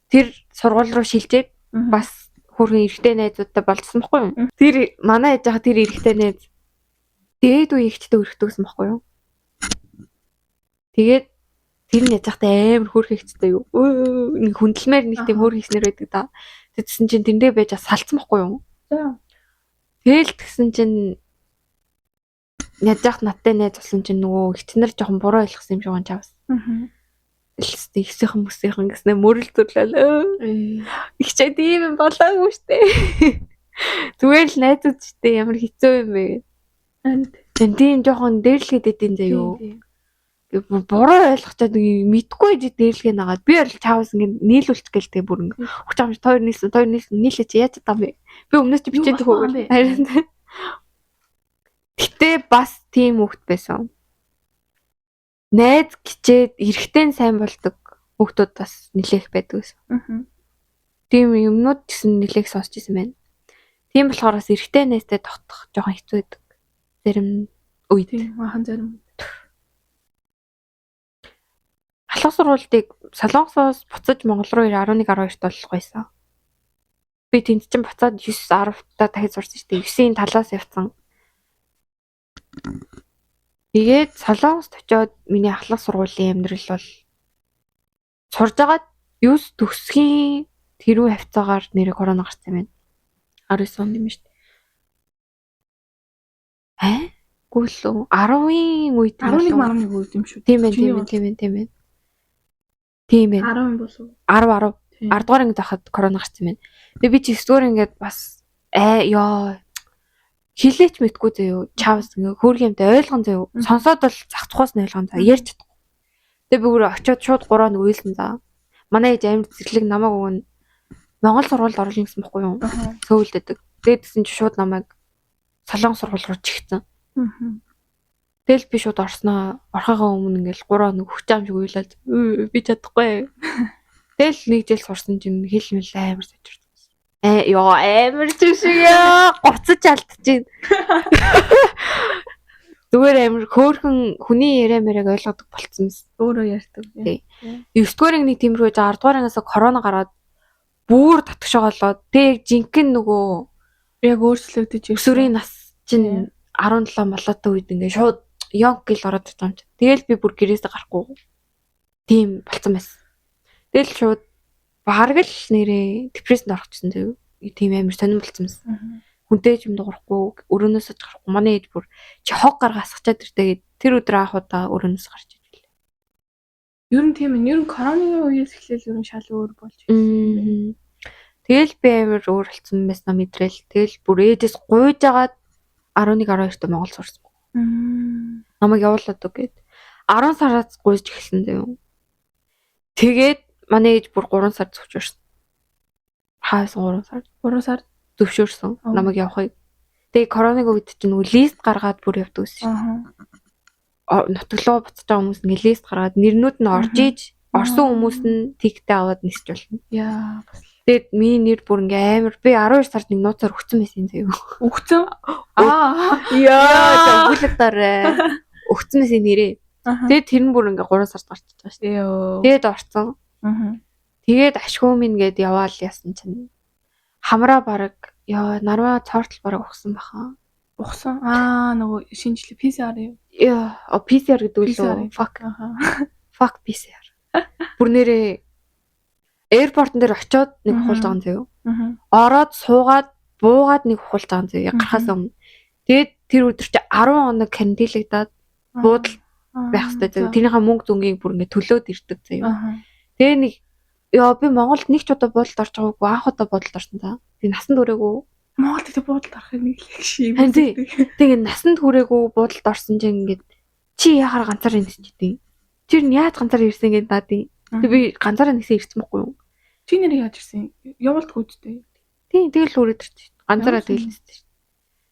тэр сургууль руу шилжээд бас хөөрхөн эрэгтэй найзуудтай болцсон байхгүй юу? Мгм. Тэр манай ээж хаа тэр эрэгтэй найз дээд үе ихтэй өрхдөг гэсэн байхгүй юу? Тэгээд тэр нь яж хахтай амар хөөрхөн ихтэй юу? Өө, Нэг хүндлэмээр нэг тийм Аха. хөөрхөн ихнэр байдаг да. Тэгсэн чинь тэндээ байж салцсан байхгүй юу? За. Тэгэл тэгсэн чинь яж хах надтай найз болсон чинь нөгөө ихтнэр жоохон буруу ойлгосон юм шиг байна чавс. Мгм. Элстэй ихсийнхэн мөсийнхэн гэснээр мөрөл зүрлээ. Ээ. Их чай тийм юм болоогүй штэ. Зүгээр л найзууд штэ ямар хэцүү юм бэ. Харин Тэн тийм жоохон дээрлэхэд идэв заяо. тий. Буруу ойлгочоод мэдгүй байж дээрлэгээ нагаад би бол чаавас ингэ нийлүүлчих гээл тэ бүр ингэ. Хүч амж тойр нийлсэн, тойр нийлсэн, нийлээ чи яаж чадсан бэ? Би өмнөөс чи Юу бичээд болсон юм өгөв. бэ? Харин Гэтэ бас тийм хүүхэд байсан. Найз гिचээд эрэгтэй нь сайн болдог хүүхдүүд бас нилээх байдаг гэсэн. Мгм. Тийм юмнууд ч гэсэн нилээх сонсч ирсэн байна. Тийм болохоор бас эрэгтэй найзтай тогтох жоохон хэцүү байдаг. Зарим үед. Тийм махан зарим. Халах сургуультыг Солонгосоос буцаж Монгол руу 11 12-т болох байсан. Би тэнд чинь буцаад 9 10 та дахиж сурсан шүү дээ. 9-ийн талаас явцсан. Тэгээд Солонгост очиод миний ахлах сургуулийн амьдрал бол сурж агаад 9 төгсгийн тэрүү хавцаагаар нэрээ корона гарсан юм байна. 19 онд юм шүү дээ. Аа? Үгүй л үү? 10-ын үед юм 11 болов уу? 11 үед юм шүү. Тийм байх, Чиний тийм байх, тийм байх, тийм байх. Тийм байх. 10 болов. 10 10 Тийм. 10 дугаар ангид байхад корона гарсан юм байна. Тэгээ би чи 9 дугаар ангид бас аа ёо хилээч мэдгүй заяо. Чавс ингээ хөөрхөн юмтай ойлгон заяо. Мгм. Сонсоод бол зах тухаас нь ойлгон заа. Ярьж чадахгүй. Тэгээ би бүр очиод шууд 3 хоног уйлсан заа. Манай ээж амар зэрлэг намайг өгөн Монгол сургуульд оруулна гэсэн бохгүй юу? Аха. Сөүлд байдаг. Тэгээд тэгсэн чи шууд намайг Солонгос сургууль руу чихсэн. Мгм. Тэгэл би шууд орсноо. Орохыгоо өмнө ингээл 3 хоног өгч юм шиг уйлаад «Үу, би чадахгүй. Тэгэл нэг жил сурсан чинь хэл мэл амар сажирсан. Э ёо амар ч шиг яа гоцож алдчихээн. Зүгээр амар хөөхөн хүний яриа мэрэг ойлгодог болцсон мэс. Өөрөө ярьдаг. Тий. 9 дугаар анги нэг тиймэрхүү байж 10 дугаар ангиас корона гараад бүр татгшоогоолоо. Тэг жинхэнэ нөгөө Яг өөрчлөгдөж ирсэн. өсвөрийн нас чинь 17 молоотой үед ингээ шууд йонг гэл ороод ирсэн юм чи. Тэгэл би бүр гэрээсээ гарахгүй. Тийм болцсон байсан. Тэгэл шууд бараг л нэрээ депрессэнд орчихсон заяа. Тийм амар сонирн болцсон байсан. Мгм. Хүнтэй ч юм дуурахгүй, өрөөнөөс ч гарахгүй. Манай ээж бүр чи хог гаргаа асгачаад иртээ гэд тэр өдөр анх удаа өрөөнөөс гарч иж билээ. Ер нь тийм ээ. Ер нь коронагийн үеэс эхлээл ер нь шал өөр болж ирсэн юм байна. Мгм. Тэгэл би амар өөр болцсон байснаа мэдрээл. Тэгэл бүр ээжээс гуйж агаад 11 12-т Монгол сурсан. Мм. Намайг явуулаад үг гээд 10 сараас гуйж эхэлсэн заяа. Тэгээд манай ээж бүр 3 сар зөвшөөрсөн. Хаасан 3 сар 3 сар. зөвшөөрсөн Аа. намайг явахыг. Тэгээ коронавиг үед чинь нөгөө лист гаргаад бүр явдаг гэсэн шүү. Аха. дээ. Нутаглуу буцаж байгаа хүмүүс ингээ лист гаргаад нэрнүүд нь орж Мгм. иж орсон хүмүүс нь тиктэй аваад нисч болно. Яа, бас Тэгээд миний нэр бүр ингээ амар би 12 сард нэг нууцаар өгцөн байсан заяа. өгцөн. Аа. Яа, зөвлөдөрөө өгцөн байсан нэрээ. Аха. Тэгээд тэр нь бүр ингээ 3 сард гарч байгаа шүү. Йоо. дээ. Тэгээд орцсон. Мгм. Тэгээд ашгүй минь гээд яваал яасан чинь хамраа бараг ёо нарваа цоортол бараг ухсан баха. Ухсан. Аа, нөгөө шинжлэх PCR юу? Ёо, о, PCR гэдэг PCR. лөө. Fuck, Аха. fuck PCR. Бүр нэрээ Airport-н дээр очиод нэг ухуулж байгаа юм заяа. Ороод суугаад буугаад нэг ухуулж байгаа юм заяа. Яг гарахаас өмнө. Тэгээд тэр өдөр чи 10 хоног карантинлагдаад буудал байх хэрэгтэй заяа. Тэрнийхээ мөнгө зөнгийг бүр ингээд төлөөд ирдэг заяа. Тэгээ нэг ёо би Монголд нэг ч удаа буудалд орж байгаагүй, анх удаа буудалд орсон та. Тэгээ насанд хүрээгүй. Монголд гэдэг буудалд орохыг нэг л их шим. Харин тий. Тэгээ насанд хүрээгүй буудалд орсон чинь ингээд чи яхаар ганцаар ирсэн ч гэдэг. Тэр нь яаж ганцаар ирсэн гэдэг наадын. Тэгээ би ганцаараа нэгсэн ирсэн байхгүй юу? Чи нэр яаж ирсэн? Явуулдаггүй ч дээ. Тийм, тэгэл хүрээд ирсэн шүү дээ. Ганцаараа Ямар тэгэл ирсэн шүү дээ.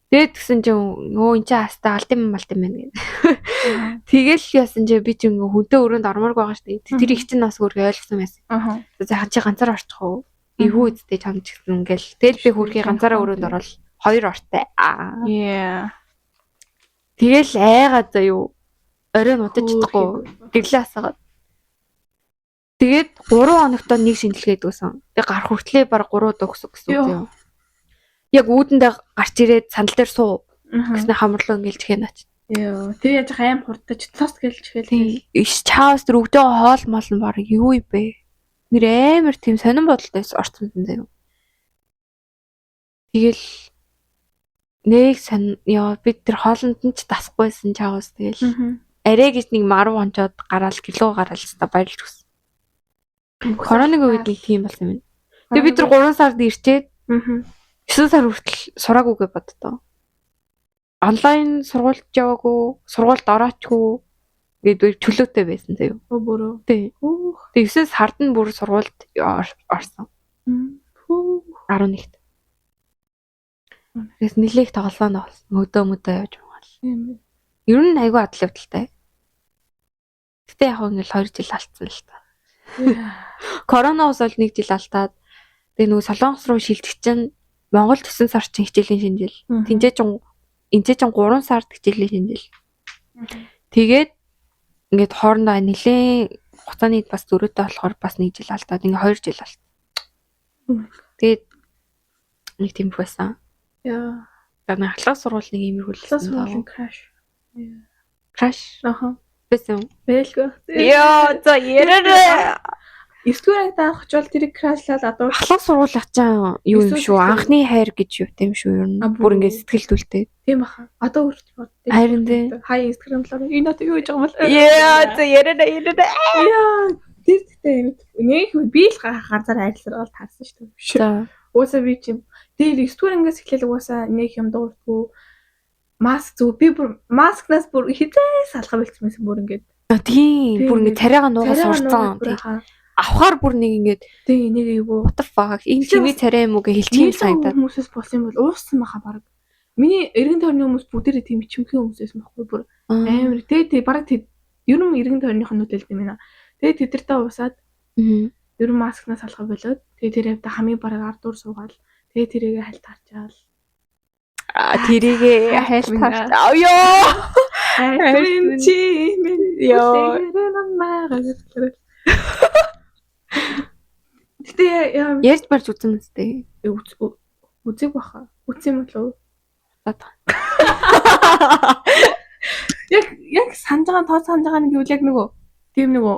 Тэгээд тэгсэн чинь өө эн чинь хастаа алт юм малт юм байна гэдэг. Тэгэл яасан чинь би чинь ингээ хүнтэй өрөөнд ормооргүй байгаа шүү дээ. Тэр их чинь бас өөргөө ойлгосон байсан. Аха. За чи ганцаар орчих уу? Эвгүй үсттэй чам ч гэсэн ингээл. Тэгэл би хөрхий ганцаараа өрөөнд орол хоёр ортой. Аа. Yeah. Тэгэл айгаа заяо. Орой нутаж чадахгүй. Гэрлээ асаагаад. Тэгээд 3 хоногтоо нэг шинжилгээ дүүсэн. Тэг гарах хүртлээ баг 3 удаа өгсөн гэсэн үг Йоо. заяо. Яг үүдэндээ гарч ирээд сандал дээр суу Аха. гэснээр хамарлуу ингээл чихээ наач. Йоо, тэр яаж аим хурдтай ч тос гэлж чихэл. Тийм. Иш чаавс тэр өгж байгаа хоол мол нь баг юу юм бэ? Нэр амар тийм сонин бодолтой орсон юм заяо. Тэгэл нэг сон ёо би тэр хоолнд нь ч дасахгүйсэн чаавс тэгэл арай гэж нэг марв онцоод гараал кило гараал та баярлж өгсөн. Коронавигийн үед нэг тийм болсон юм. Тэгээ бид нар 3 сард ирчээд 9 сар хүртэл сураагүй гэж боддоо. Онлайн сургуульд яваагүй, сургуульд ороочгүй гэдэг чөлөөтэй байсан заяо. Өө бүрөө. Тий. Хөөх. Тэгээ 9 сард нь бүр сургуульд орсон. Хөөх. 11-т. Тэгээс нилээх тоглоом тоглосон. Өдөө мөдөө явж байгаа. Тийм ээ. Ер нь айгүй адал явдалтай. Гэтэ яг ингээл 2 жил алдсан л та. Коронавирус бол 1 жил алдаад тэгээ нөгөө Солонгос руу шилжих чинь Монгол 9 сар чинь хичээлийн шинэ жил. Тинчээ чинь энчээ чинь 3 сард хичээлийн шинэ жил. Тэгээд ингээд хоорондоо нилээн хугацааны бас зөрүүтэй болохоор бас 1 жил алдаад ингээ 2 жил алдсан. Oh my God. Тэгээд нэг тийм их байсан. Яа. За нэг ахлах сургууль нэг иймэрхүү л Халуун байсан сургуулийн даа. краш. Яа. Краш Аха. байсан юм. Бэлгүй. Йоо за яраарэ. 9 дугаар ангид анх очивол тэрийг крашлаад адуу. Ахлах сургуулих чам юу юм Эсвэл шүү. Анхны хайр гэж юу юм шүү ер нь. А, Бүр бүр ингээд сэтгэл түлтэй. Тийм баха. Одоо хүртэл боддог. Харин тий. Хай Instagram лоо. Энэ одоо юу хийж байгаа юм бол? Яа за яраарэ яраарэ. Яа. Тэр тэгтээ юм. Нэг би л ганцаар хайрлал таарсан шүү дээ. За. Уусаа би чим. Тэр 9 дугаар ангиас эхлээл уусаа нэг юм дуурдгүй. Маск зүг би бүр маскнаас бүр хизээ салгаа болчихсон байсан бүр ингээд. А, Тийм Тийм, бүр ингээд царайгаа нуугаа Царайгаа сурцсан. нуугаад бүр Тийм. хаа. Авахар бүр нэг ингээд Тийм нэг эйгүү. what the fuck энэ Тэгэхээр чимээ царай юм уу гэж хэлчих юм Нийлэн санагдаад. хүмүүсээс болсон юм бол ууссан баха баг. Миний эргэн тойрны хүмүүс бүгдээрээ тийм ичимхий хүмүүс байсан байхгүй бүр амар. Тэгээ тий бараг тэд ер нь эргэн тойрных нь нүдэлт юм байна. Тэгээ тэд нартай уусаад Мгм. ер нь маскнаас салгаа болоод тэгээ тэр хавьда хамгийн бараг ард дур суугаал тэгээ тэрийгэ хальт харчаал. А тэрийгээ хайлт минь. харт. Аа ёо. Хайрын чи минь Йоо. Гэтэ яа Ярьж барьж үзэн үстэй. үзег баха. Үзсэн юм болов уу? Удаад. Яг яг санаж байгаа тоо санаж байгаа нэг гэвэл яг нөгөө тийм нөгөө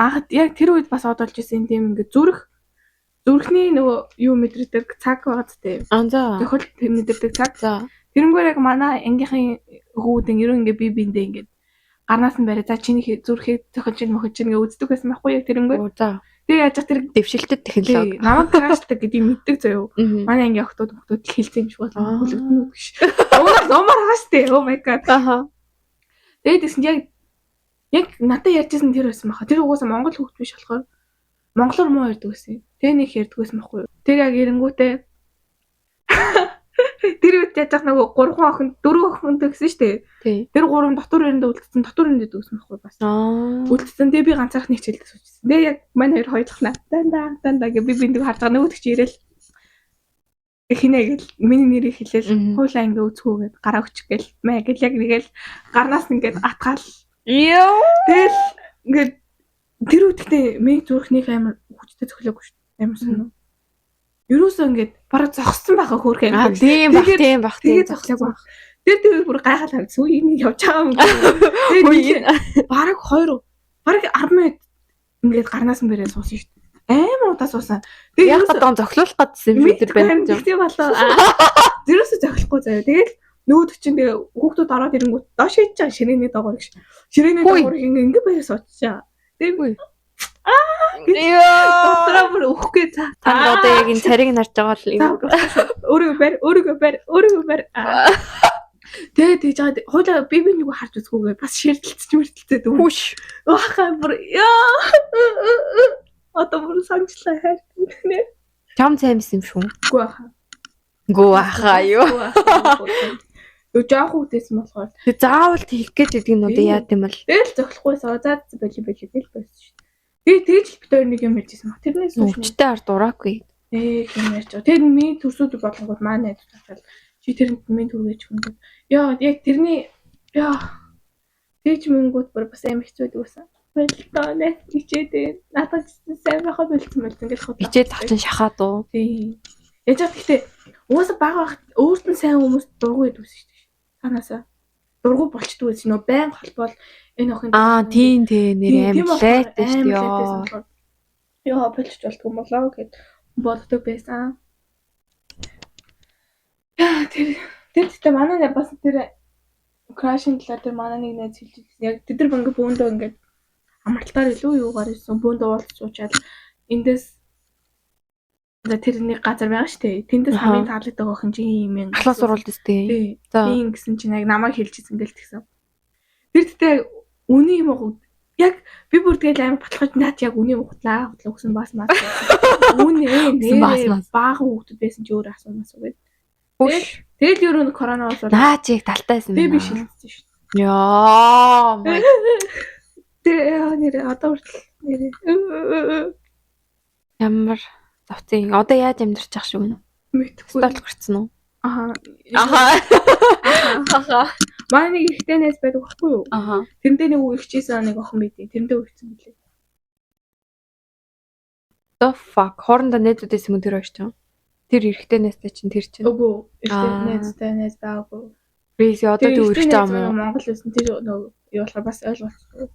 анх яг тэр үед бас одолж исэн тийм ингээ зүрх зүрхний нөгөө юу мэдэрдэг цаг байгаа зү. Аа за. Тохиол мэдэрдэг цаг. За. Тэрнгээр яг манай ангийнхын хүүхдэн ерөн ингээ би биэндээ ингээ гарнаас нь барай за чиний зүрхээ тохиолж ин мөхөж ин ингээ үздэг байсан байхгүй яг тэрнгээр. Оо за. Тэгээ яаж тэр Дэвшилтэд технологи. тий, намайг крашлдаг гэдгийг мэддэг заяо. Мгм. Манай ангийн охтууд охтууд л хэлсэн юм шиг Аа. болно. Хүлэгдэн үү гэж. Уунаас номоор байгаа штэ. Oh my god. Аха. Тэгээд тэгсэн яг яг надад ярьжсэн тэр байсан баха. Тэр угаасаа монгол хүүхд биш болохоор монголоор муу ярьдаг байсан. Тэр нэг ярьдаг байсан байхгүй юу. Тэр яг эренгүүтээ тэр үед яаж яах нөгөө 3 охин 4 охин тэгсэн штэ. Тий. Тэр 3 дотор өрөндөө үлдсэн дотор өрөндөө дүүсэн байхгүй бас. Аа. Үлдсэн тэгээ би ганцаарх нэг хичээлдээ суучихсан. Тэгээ яг манай хоёр хоёулахна. Дандаа дандаа гэ би биндийг харж байгаа нөгөөдөг чи ирээл хинэ гэл миний нэрийг хэлээл Мгм. хуулаа ингээ үзхүү гэд гараа өчг гэл мэ гэл яг нэгэл гарнаас ингээд атгаал. Йоо. Тэгэл ингээд тэр үедээ миний зүрх нэг амар хүчтэй цохилоогүй шүү дээ. Амар сонь. Ерөөсөө ингээд бараг зогссон байхаа хөөрхөн Аа амар. тийм бах Тэгээд- тийм бах тийм. Тэгээд зогслоогүй байх. Тэр тэр бүр гайхал харагдсан. Үгүй энэ явж байгаа юм. Тэгээд Үгүй бараг 2 бараг 10 минут ингээд гарнаас нь бэрээ суусан шүү дээ. Амар удаа суусан. Тэгээ Яг гадаа зохилуулах гэдсэн юм шүү тэр байна. банд. Тийм болоо. Зөрөөсө зохилохгүй заяа. Тэгэл нөгөөдөг чинь тэгээ хүүхдүүд ороод ирэнгүүт доош хийж байгаа ширээний доогоор гэж. Ширээний Хүй. доогоор ингэ ингэ барь сууччаа. Тэгээ Хүй. Йоо. дотроо бүр өгөхгүй за. Танд одоо яг энэ царийг нь харж байгаа л За, юм. өөрийгөө барь, өөрийгөө барь, өөрийгөө барь. Аа. Тэгээ тэгж байгаа. Хойлоо би би нэг харж үзгүйгээр бас ширдэлцэж мэрдэлцээд өгөх. Хүш. Ваха бүр яа. Одоо бүр санчлаа хайр. Нэ. Чам сайн байсан юм шүү. Үгүй баха. Гүү ахаа юу. Юу жоох хүүхдээсэн болохоор Тэг заавал тийх гэж гэдэг нь одоо яа гэм бол. тэгэл зохилохгүй саа за боли боли гэл байсан шүү дээ. Тэгээ тэгж л бид хоёр нэг юм ярьжсэн баг. Тэрнээс хойш Өвчтэй ард ураагүй. нэг юм ярьж байгаа. Тэр миний төрсүүд болонгууд манай найз тачаал чи тэрэнд минь түргэж хөнгөд. Яа яг тэрний яа тэгж мөнгүүд бүр бас амар хэцүү байдаг байсан. Болтоо найз хичээдээ надад ч сайн байхаа болцсон болцсон гэж худлаа. Хичээл тах чинь шахаад уу. Тийм. Яаж яах гэхдээ угаасаа бага байхад өөрт нь сайн хүмүүс дургүй байдаг шүү дээ. Танаасаа дургүй болчдөг байсан нөө байн холбоол энэ охин Аа тийм тийм нэр Тийм амар болохоор лайтай шүү дээ. амар лайтайсан Йоо. болохоор Яа болчих болдгоо болоо гэд боддог байсан. Яа тэр тэр гэхдээ манай нэг бас тэр крашын талаар тэр манай нэг найз хэлж ирсэн. Яг тэд нар ингээ бөөндөө ингээд амралтаар илүү юугаар ирсэн бөөндөө уулзч уучаал эндээс за тэр нэг газар байгаа шүү дээ. Тэндээс Аха. хамгийн таалагддаг охин чи юм юм. Ахлаас сурвалж өстэй. Тий. За. Тийм гэсэн чинь яг намайг хэлж ирсэн гэл тэгсэн. Тэр тэгтээ үний юм уу? Яг би бүр тэгэл амар баталгаж наад яг үний юм хутлаа хутлаа гэсэн бас мас. Үнэ Гэсэн бас нэрээ мас. баахан хүүхдүүд байсан чи өөр асуумаас үгээд. Хүш. Тэгэл ер нь коронавирус бол Наа чи яг талтай байсан би байна. би шилжсэн шүү. Йоо. my Тэр яа, нэрээ одоо хүртэл нэрээ Ямар зовцын. Одоо яаж амьдарч ах шиг вэ? мэдхгүй. Стол гарцсан уу? Аха. Аха. Аха. Манай нэг ихтэй найз байдаг байхгүй юу? Аха. Тэрнтэй нэг үерхчихсэн нэг охин байдیں۔ Тэрнтэй үерхсэн билээ. The fuck. Хоорондоо найзууд байсан юм уу тэр хоёр чинь? Тэр эрэгтэй найзтай чинь тэр чинь. Үгүй эрэгтэй Аа. найзтай найз байгаагүй. Crazy одоо Тэр тэг эрэгтэй үрэж байгаа найз юм уу? Монгол байсан тэр нөгөө юу болохоор бас ойлголцсон.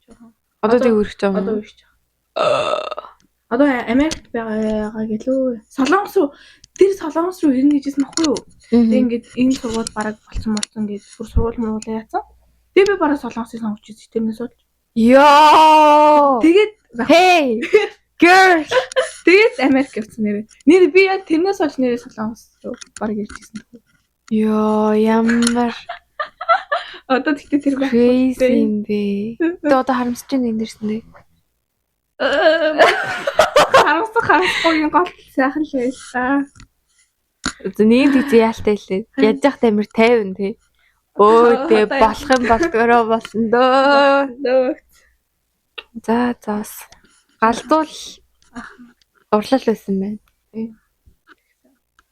Жохон. Одоо тэг үрэж байгаа Одоо юм уу? үрэж байгаа. Одоо Америкт байгаагаа гэлөө. Солонгос руу тэр Солонгос руу ирнэ гэжсэн баггүй юу? Тэг ингээд энэ сургууль бараг болцсон болцсон гэж бүр сургууль муулаа яцсан. Тэг би бараг Солонгосыг сонгож ирсэн тэрнээс бол. Йоо. Тэгээд Hey girl. тэгээд Америк явсан нэрээ. Нэр би яг тэрнээс хойш нэрээ Солонгос руу бараг ирж ирсэн. Йоо ямар Одоо тэгтээ тэр байхгүй. crazy юм бэ? Тэ одоо харамсаж байна энэ дэрсэн дээ. Харамсах харамсахгүйн гол сайхан л байлаа. Нэг тийз яалтай лээ. Яаж яхад амир 50 тий. Өө тэ болох юм болдгороо болно дөө. Нөө. За за бас галзуул дурлал байсан байна.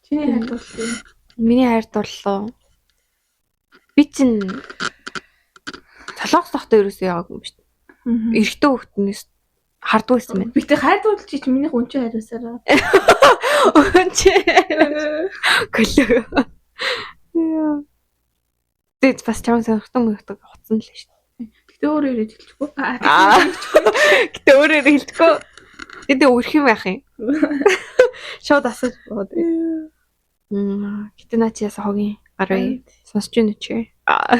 Чиний хайр дурлал юм. Миний хайр дурлал. Би чинь Солонгос тогтоо ерөөсөө яваагүй юм шүү дээ. Эрэгтэй хүүхднээс хардгүй байсан байна. Би тэ хайр дурлал чи минийх үнчин хайруулсараа. Өн чи гөлөө. Яа. Тэт бас чам сонирхтон мөрөгдөг утсан л шүү дээ. Гэтэ өөрөө ирээд хэлчихгүй. Аа. Гэтэ өөрөөр хэлчихгүй. Гэтэ өрх юм байх юм. Шууд асууж бод. Гэтэ наа чи яса хогийн гар бай. Сонсож байна уу чи? Аа.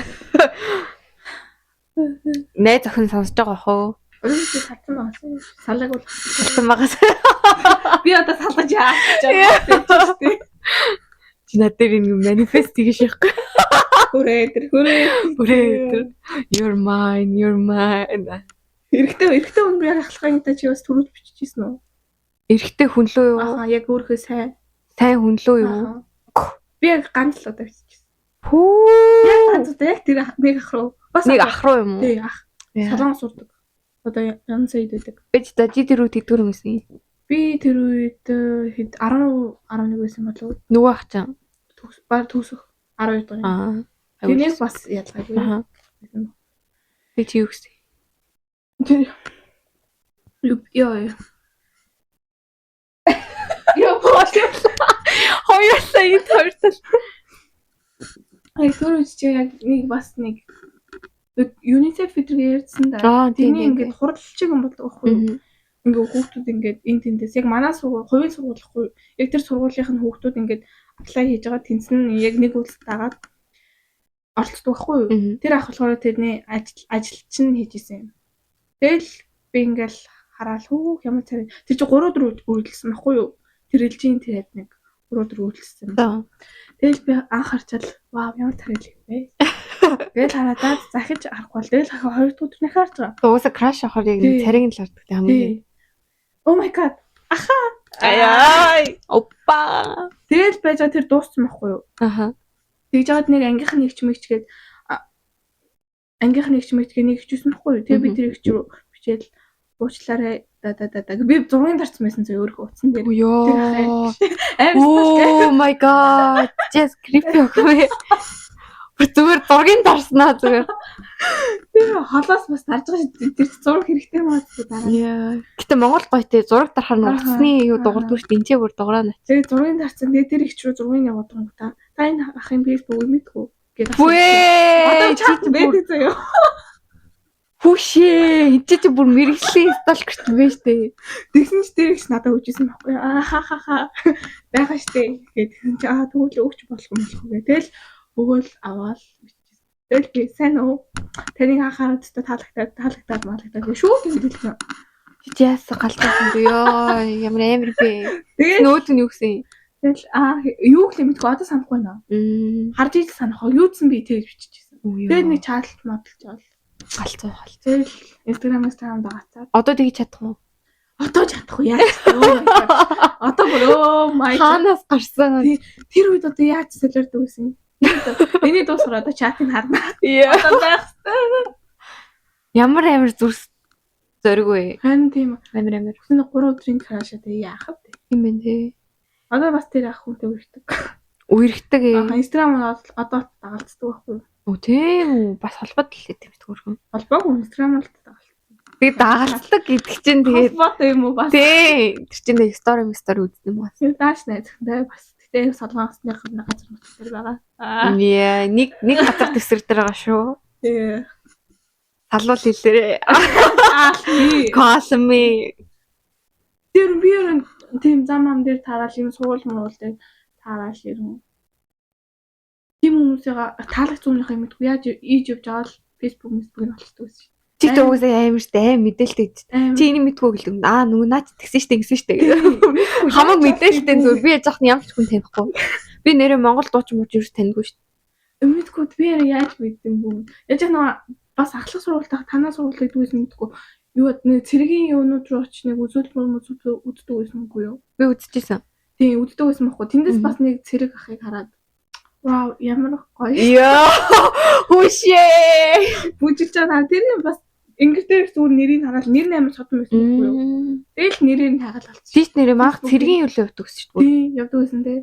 Найз охин сонсож байгаа хөө. Өөрөө чи салсан байгаас. Салааг бол Салсан байгаас. би одоо салгаж яах гэж байна. Чи над дээр ингэ манифест хийж яахгүй. Хүрээ тэр хүрээ. Хүрээ тэр. You're mine, you're mine. Эрэгтэй эрэгтэй хүн яг ахлахын та чи бас төрүүл биччихсэн үү? Эрэгтэй хүн лүү юу? Аа яг өөрийнхөө сайн. Сайн хүн лүү юу? Аа. Би яг ганц л удаа биччихсэн. Хүү. Яг ганц удаа яг тэр нэг ах руу. Бас Нэг ах руу юм уу? Тий ах. Солонгос сурдаг. Одоо янз сая байдаг. Би ч за чи тэр үед хэдгэр юм гэсэн. Би тэр үед хэд 10 11 байсан болов уу? Нөгөө ах чинь. Төгс баг төгсөх 12 дахь. Аа. Тэрнээс бас ялгаагүй. Аа. Би чи юу гэсэн? Тэр юу ёо. Ёо болоо. Хоёулаа энэ хоёр тал. Ай тэр үед чи яг нэг бас нэг UNICEF гэдгийг ярьсан да. Аа тийм Тэрний ингээд хуралчиг юм болдог байхгүй юу? Ингээ хүүхдүүд ингээд энэ тэндээс яг манай сургууль хувийн сургууль хгүй. Яг тэр сургуулийнх нь хүүхдүүд ингээд apply хийж байгаа тэнцэн нь яг нэг үйлс дагаад оролцдог байхгүй юу? Тэр ах болохоор тэрний ажил ажилч нь хийж исэн юм. Тэгэл би ингээл хараал хүүх ямар царай. Тэр чи 3 4 үргэлжлсэн байхгүй юу? Тэр ээлжийн тэр нэг 3 4 үргэлжлсэн. Тэгэл би анх харчаал вау ямар царай л юм бэ. Тэгэл хараадаа захиж харахгүй л тэгэл хоёр дахь өдөр нэх харж байгаа. Угаасаа crush авахар яг нэг царайг нь л хардаг те хамгийн. Oh my god. Аха. Аяа. Опа. Тэгэл байж байгаа тэр дууссан байхгүй юу? Аха. Тэгж жаад нэг ангийнх нь нэгч мэгчгээд ангийнх нь нэгч мэгчгээ нэг хичээсэн байхгүй юу? Тэгээ би тэр хич рүү бичээл уучлаарай да да да да. Би зургийн дарцсан байсан зөө өөрөө утсан дээр. Ёо. Oh my god. Just creepy охин. Бүр зүгээр зургийн дарснаа зүгээр. Тэр холоос бас дарж байгаа шүү. Тэр зураг хэрэгтэй маа гэдэг дараа. Яа. Гэтэ Монгол гоё те зураг дарахаар нь утасны юу дуурдгүй шүү. Энд ч бүр дуураа наа. Тэгээ зургийн дарсан. Тэгээ тэр их рүү зургийг яваад байгаа юм та. Та энэ ахын Facebook-ыг мэдгүй гэдэг. Бүээ. Одоо чат байдаг заяа. Хүүшээ. Энд чи бүр мэрэгжлийн stalker ч юм байна штэ. Тэгсэн чи тэр их надад өгчээсэн байхгүй. Аа ха ха ха. Байгаа штэ гэдгсэн чи аа тэгвэл өгч болох юм болох гэ. Тэгэл өгөөл аваал бичсэн. Тэгэл би сайн уу? Таныг анхаарал өстө таалагдаад таалагдаад маалагдаад гэ шүү гэж хэлсэн. Чи яасан галзуусан бэ? Йоо, ямар амар бэ? Тэгээд Нөөд нь юу гэсэн? Тэгэл аа юу гэлээ мэдгүй одоо санахгүй байна. Харж ижил санах. Юу гэсэн би тэгж биччихсэн. Тэгээд нэг чатлт модалж явал. Галзуу гал. Тэгэл Instagram-аас таам дагаацаад. Одоо тэгж чадах уу? Одоо чадахгүй яаж. Одоо бүр oh my god. Хаанаас гарсан? Тэр үед одоо яаж солиордог гэсэн юм. Эний дуусгаар одоо чатыг харна. Яа. Одоо байх хэвээр. Ямар амар зүрс зориг вэ? Харин тийм. Амар амар. Тэгсэн 3 өдрийн крашаа тэгээ яах вэ? Тийм байх тий. Одоо бас тэр ах хүнтэй үерхдэг. Үерхдэг ээ. Instagram одоо дагалцдаг байхгүй юу? Оо тийм үү. Бас холбоотой л тийм хөөрхөн. Холбоогүй Instagram л дагалцдаг. Тэгээ дагалцдаг гэдэг чинь тэгээд холбоотой юм уу бас? Тий. Тэр чинь тэг story story үздэг юм бас. Дааш найзхантай бас. Гэтэ солонгосны газар нутаг дээр байгаа. Аа. Нэг нэг газар төсөр дээр байгаа шүү. Тий. Салуул хэлээрээ. Аа. Call me. Тэр би ер нь тийм зам ам дээр тараал юм суул муул дээр тараал ер нь. Тийм хүмүүсийг таалах зүүнийхээ мэдгүй яаж ийж явж байгаа л Facebook Facebook-ыг олцдог гэсэн. Чи ч угаасаа амар штэ аим мэдээлтэй гэж. Чи энийг мэдгүй гэлдэг. Аа нөгөө наач тэгсэн штэ ингэсэн штэ. Хамаг мэдээлэлтэй зүгээр би яж ахны ямар ч хүн танихгүй. Би нэрээ Монгол дуучин мууч юус таньдгүй штэ. Мэдгүй би яаж мэдсэн бүү. Яаж нөгөө бас ахлах сургуультах танаа сургууль гэдэг үсэн мэдгүй. Юу нэг цэргийн юунууд руу очиж нэг үзүүлбэр мүзүүлбэр үздэг байсан үгүй юу? Би үзчихсэн. Тийм үздэг байсан байхгүй. Тэндээс бас нэг цэрэг ахыг хараад вау ямар гоё. Яа. Хүшээ. Бүжиглж байгаа. Тэр нь бас Ингэр дээр зүгээр нэрийг хараад нэр нь амар содон байсан байхгүй юу? Тэгэл нэрийг нь хагаал болчих. Тийч нэрээ маах цэргийн юу л явдаг гэсэн шүү дээ. Тийм явдаг байсан те.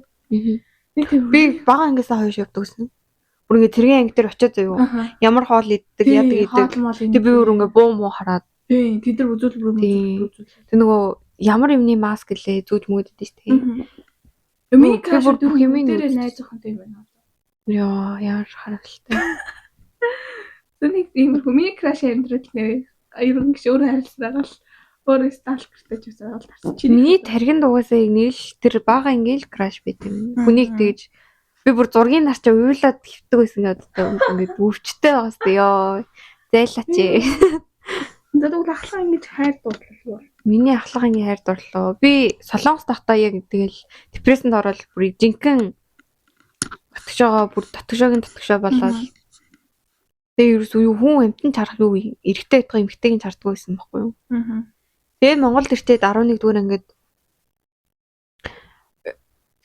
Би бага ангиасаа хойш явдаг гэсэн. Бүр ингээ цэргийн анги дээр очиод заяа. Ямар хоол иддэг, яадаг идэг. Тэг би бүр ингээ буу муу хараад. Тийм тэд нар үзүүлбэр үзүүлбэр. Тэг нөгөө ямар юмны маск гэлээ зүүж мөөдөд шүү дээ. Миний краш бүх юм дээр найз охинтой юм байна. Йоо, ямар харамсалтай. Нэг иймэрхүү миний краш амьдрал нэр ерөн гэж өөрөө харилцаж байгаа л өөрөө сталкертэй ч байсан л тарсан. Миний таргинд угаасаа нэг л тэр бага ингээл краш байт юм. Хүнийг тэгж би бүр зургийн нар чи уйлаад хөвтөг байсан гэдэг ингээд өвчтэй байгаас тэ ёо. Зайлаач. За тэгвэл ахлах ингэж хайр дурлал. Миний ахлах ангийн хайр дурлал. Би Солонгос тахтаа яг тэгэл депрессэнд ороод бүр жинхэнэ дотгошоогоо бүр дотгошоогийн дотгошоо болоод тэгээ ерөөсөө юу хүн амьтан чарах юу эрэгтэй байдгаа эмэгтэйг нь чарддаг байсан байхгүй юу. Тэгээ Монголд ирчээд 11 дугаар ангид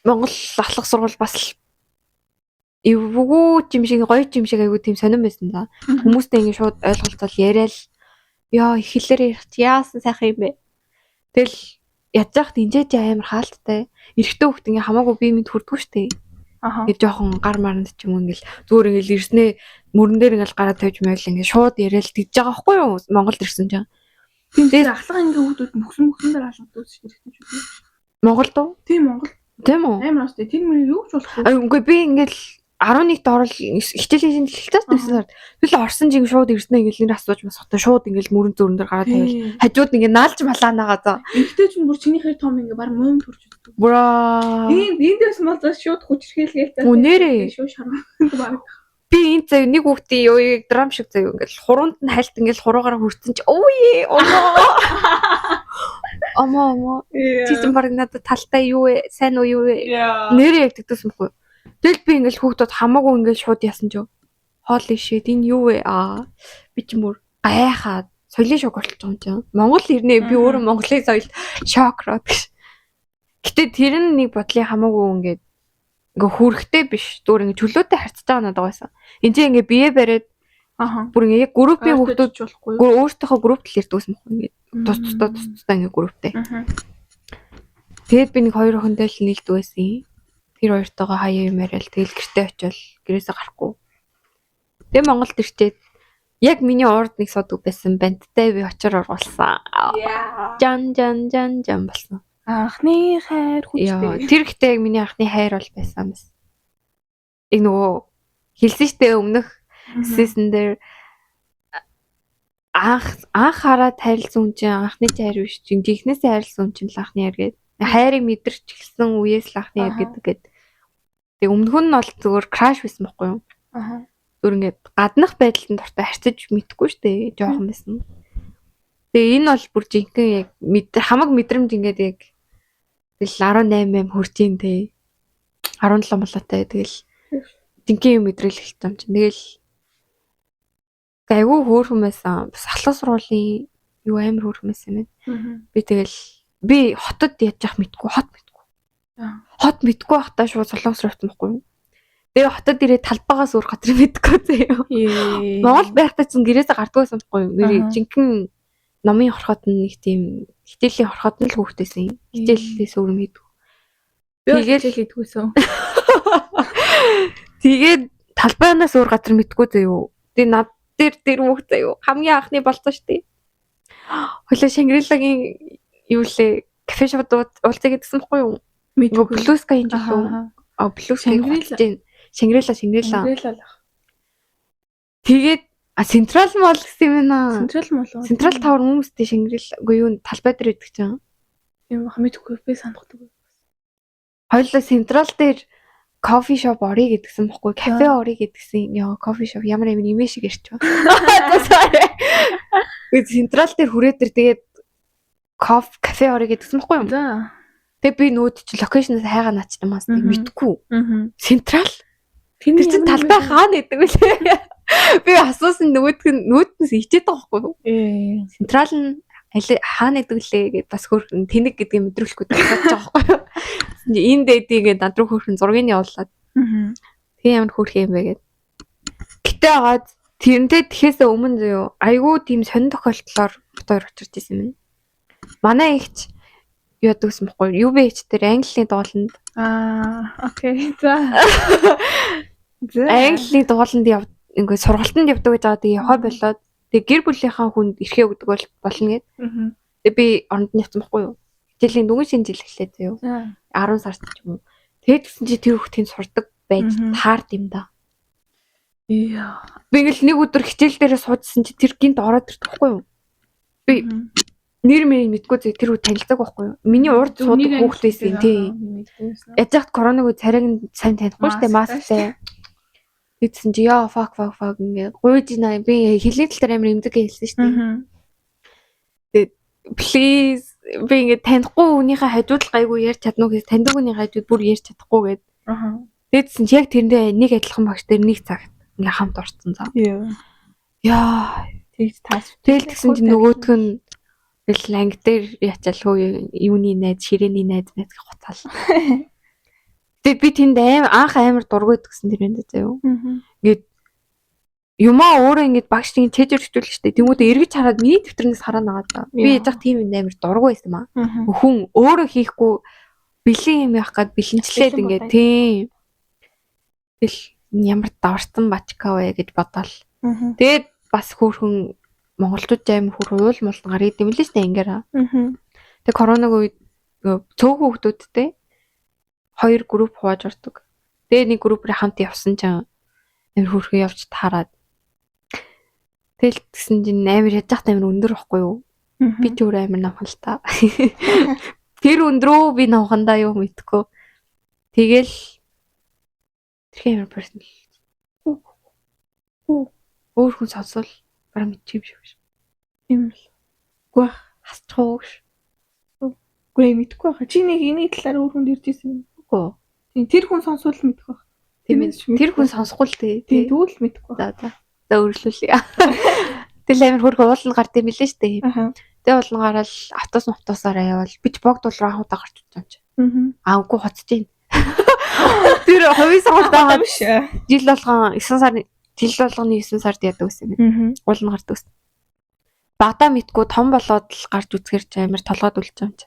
Монгол ахлах сургууль бас л эвгүй юм шиг гоё юм шиг айгу тийм сонирн байсан да. Хүмүүстэй ингэ шууд ойлголцол яриад ёо их хэлээр ярих чи яасан сайхан юм бэ. Тэгэл ядж яхад энжээж амар хаалттай. Эрэгтэй хүүхд ингээ хамаагүй бие мэд хүрдэггүй штэ. Ингээ жоохон гар маранд ч юм уу ингээл зүгээр ингээл ирснээ мөрөн дээр ингээл гараа тавьж мойл ингээ шууд яриад тэгж байгаа байхгүй юу Монголд ирсэн чинь. Тийм тэр ахлах ангийн хүүхдүүд мөксөн мөксөн дээр алгаддаг шүү дээ эрэгтэйчүүд. Монголд уу? Тийм Монгол. Тийм үү? Амар уустай. Тэр мөр юу ч болохгүй. Үгүй би ингээл 11-т орол хичээлийн шинэ хэлтэй 9 сард. Тэгэл орсон чинь шууд ирснэ ингээл нэр асууж масахтай шууд ингээл мөрөн зөрөн дээр гараад тавиал. Хажууд ингээ наалж малаанагаа за. Эмэгтэй ч бүр чиний хэр том ингээ баг мөн төрж өгдөг. Браа. Энд энд дэс мал за шууд хүчрхийлгээл за. Үнээрээ. Шууд шараа. Баг. Би энэ заяа нэг хүүхдийн юу яг драм шиг заяа ингээл хуруунд нь хальт ингээл хуруугаараа хүртэн чи өөе омоо. Омоо омоо. Чи чинь баг надад талтай юу вэ? Сайн уу юу вэ? Нэрээ яг тэгдсэн байхгүй. Тэгэл би ингээл хүүхдүүд хамаагүй ингээл шууд яасан ч юу. Holy shit, энэ юу вэ? Аа, би ч мөр гайхаад соёлын шок болчих юм чинь. Монгол ирнэ, би өөрөө Монголын соёл шок роо гэж. Гэтэ тэр нь нэг бодлын хамаагүй ингээд ингээ хүрхтэй биш. Зүгээр ингээ чөлөөтэй харьцаж байгаа надад байсан. Энд чинь ингээ бие бариад бүр ингээ яг группийн хүүхдүүд болохгүй. Өөртөөхөө групп тал ярьдаг байсан байхгүй ингээ тус тусдаа тус тусдаа ингээ групптэй. Тэгээд би нэг хоёр охинтой л нийлдэг байсан. Тэр хоёртойгоо хаяа юм яриад тэгэл гэртээ очивол гэрээсээ гарахгүй. Тэгээ Монголд ирчээд яг миний урд нэг суудаг байсан банттай би очир ургуулсан. Жан жан жан жан болсон. Анхны хайр хүчтэй. Тэр ихтэй яг миний анхны хайр бол байсан юм. Яг нөгөө хэлсэн штэ өмнөх season дээр анх хараад хайрлсан хүн чинь анхны хайр биш чинь жинхнээсээ хайрлсан хүн чинь л анхны хайр гээд. Хайрыг мэдэрч эхэлсэн үеэс л анхны хайр гэдэг гээд. Тэгээ өмнөх нь бол зүгээр crush байсан байхгүй юу? Зүгээр ингээд гаднах байдалд нь дуртай харьцаж мэдэхгүй штэ жоохон байсан. Тэгээ энэ бол бүр жинхэнэ яг хамаг мэдрэмж ингээд яг тэгэл 18 ам хүрч ийн те. 17 молоотой тэгэл жинхэнэ юм мэдрэл эхэлсэн юм чинь. Тэгэл айгүй хөөрхөн байсан. Бас ахлах сургуулийн юу амар хөөрхөн байсан юм байна. Би тэгэл би хотод яаж яах мэдгүй, хот мэдгүй. Хот мэдгүй байхдаа шууд Солонгос руу явсан байхгүй юу? Тэгээ хотод ирээд талбайгаас өөр газар мэдгүй заяа. Монгол байхдаа чинь гэрээсээ гардгүй байсан байхгүй юу? Нэрээ жинхэнэ номын хорхот нь нэг тийм хичээлийн хорхот нь л хүүхдээсэн. Хичээлээс өөр юм хийдэггүй. Тэгээд хийдгүйсэн. Тэгээд талбайнаас өөр газар мэдгүй заяа. Тэгээ над дээр тэр мөх заяа. Хамгийн анхны болцоо штэ. Хойлоо Шангрилагийн юу лээ кафе шоп уулзъя гэдгсэн бохгүй юу? Мэдгүй. Blue Sky юм жилүү. А Blue Sky Шангрила Шангрила Шангрила. Шангрила л ах. Тэгээд Central Mall гэсэн юм байна. Central Mall уу? Central Tower хүмүүстэй Шангрила үгүй юу талбай дээр идэг чинь. Юм мэдгүй би санахгүй. Хоёулаа Central дээр coffee shop орё гэдгсэн бохгүй. Кафе орё гэдгсэн. Яа, coffee shop ямар юм нэмээ шиг ярьч ба. Sorry. Central дээр хүрээд тэр тэгээд кафе орё гэдгсэн бохгүй юу? За. Тэгээ би нүүд чи location ээс хайгаа наачсан мас тэг мэдгүй. Central Тэр чинь талбай хаана гэдэг вүлээ. Би асуусан нөгөөдг нь нүүднээс ичээд байгаа байхгүй юу? Central нь аль хаана гэдэг лээ гэд бас хөөрхөн тэнэг гэдгийг мэдрүүлэхгүй тасаад байгаа байхгүй юу? Энд дэдийгээ над руу хөөрхөн зургийг явуулаад. Тэгээ ямар хөөрхөн юм бэ гэд. Гэтэ агаад тэрнтэй тэхээсээ өмнө зөө айгүй тийм сонин тохиолдлоор бот хоёр учирч исэн юм. Манай эгч юу яадаг гэсэн бохгүй юу? UBH дээр английн дууланд Аа, okay. За. За. Английн дууланд яв ингээд сургалтанд явдаг гэж байгаа. Тэгээ явхаа болоод тэгээ гэр бүлийнхаа хүнд эрхээ өгдөг бол болно гэд. Тэгээ би оронд нь явсан бохгүй юу? Хичээлийн дөнгөж шинэ жил эхлэв заяа. 10 сард ч юм уу. Тэгээд тэгсэн чи тэр хүүхдийн сурдаг байж таард юм да. Яа. Би ингээл нэг өдөр хичээл дээрээ суужсэн чи тэр гинт ороод ирдэг байхгүй юу? Би нэр мэрийг мэдгүй зэ тэр үе танилцаг байхгүй юу? Миний урд суудаг хүүхд байсан тий. Яаж яхад коронавиг үе царайг нь сайн танихгүй штэ масктай. Тэгсэн чи яа fuck fuck fuck ингээ гуйж ина би хэлний тал дээр амар эмзэг хэлсэн штэ. Тэгээд please би ингээ танихгүй хүнийхээ хажууд л гайгүй ярьж чадна уу гэж таньдаг хүний хажууд бүр ярьж чадахгүй гээд. Тэгсэн чи яг тэрэндээ нэг адилхан багш дээр нэг цагт ингээ хамт орцсон заа. Яа. Тэгж таас. Тэгэл тэгсэн чи нөгөөх нь тэгэл анги дээр ячаал хөө юуны найз, ширээний найз найз гэх хуцаал. Тэгээд би тэнд аим анх амар дургүй гэсэн тэр энд заяа. Ингээд юмаа өөрөө ингээд багш нэг чэжэр хэвчүүлэх штэ. Тэнгүүдээ эргэж хараад миний дэвтэрнээс хараа нагаад та. Би яж тийм юм амар дургүй байсан маа. Хүн өөрөө хийхгүй бэлэн юм явах гад бэлэнчлээд ингээд тийм. Тэгэл ямар даварцсан бачка вэ гэж бодоол. Тэгээд бас хөөрхөн монголчууд амар хөөр уул муулан гарыг дэмлээ штэ ангиараа. Тэгээ коронавиг үед цөөхөн хүүхдүүдтэй хоёр групп хувааж ордог. Тэгээ нэг группээр хамт явсан чинь амар хөөрхөн явж таарад. Тэгэл тэгсэн чинь амар яж хат амар өндөр байхгүй юу? Би ч өөр амар намхан л та. Тэр өндрөө би намхандаа юу мэдгүй. Тэгэл тэр амар personal. Өөр хүн сонсвол бараг мэдчих юм шиг биш. Тийм л. Үгүй бах. Хасчих уу гэж. Үгүй мэдгүй баха. Чи нэг энэний талаар өөр хүнд ирж ирсэн юм. Үгүй. Тийм тэр хүн сонсвол мэдэх бах. Тийм ээ. Тэр хүн сонсохгүй л тий. Тийм тэгвэл мэдгүй. За за. За өөрчлүүлье. Тэгэл амар хөрхө уулна гард юм билээ шүү дээ. Тэгээ уулна гараал автобус автобусаараа явбал би ч богд бол анх удаа гарч үзсэн юм чи. Аа үгүй хоцож гин. Тэр хувийн сургуульд байгаа биш. Жил болгон 9 сарын жил болгоны 9 сард яадаг гэсэн юм. Уулна гардаг гэсэн. Багадаа мэдгүй том болоод л гарч үзэхэр чи амар толгойд үлж юм чи.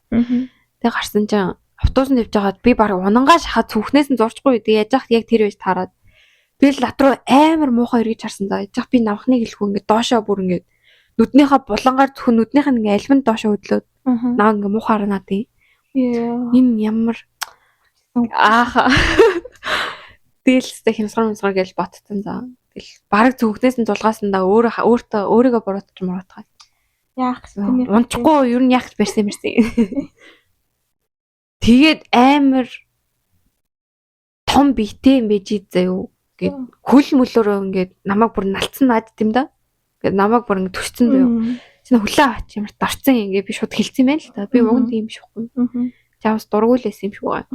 Тэгээ гарсан чинь автобусанд явж байгаад би баг унангаа шахаад цүнхнээс нь зурчгүй. Тэгээ яаж яах яг тэр байж таарад. Тэгэл над руу амар муухай эргэж харсан заа. Яаж яах би намхныг хэлэхгүй ингээд доошоо бүр ингээд нүднийхээ булангаар зөвхөн нүднийх нь ингээд альбан доошоо хөдлөөд наа ингээд муухай харнаа тий. Энэ ямар ааха. Тэгэл өстэй хямсгар мсгар гэж ботцсон заа. Тэгэл бараг зүгнээс нь зулгаас нь да өөрөө өөртөө өөрийгөө буруутгах муруутгаа. Яах вэ? Унчихгүй ер нь яах гэж барьсан юм барьсан. Тэгээд амар том биетэй юм байж заяо. Ингээд хөл мөлөөрөө ингээд намайг бүр налцсан наад тийм да. Ингээд намайг бүр ингээд төсцөн заяо. Чи хүлээ аваач ямар дорцсон ингээд би шууд хэлсэн юм байна л та. Би уг нь тийм биш үгүй. Чамс дургуул байсан юм шиг байгаа.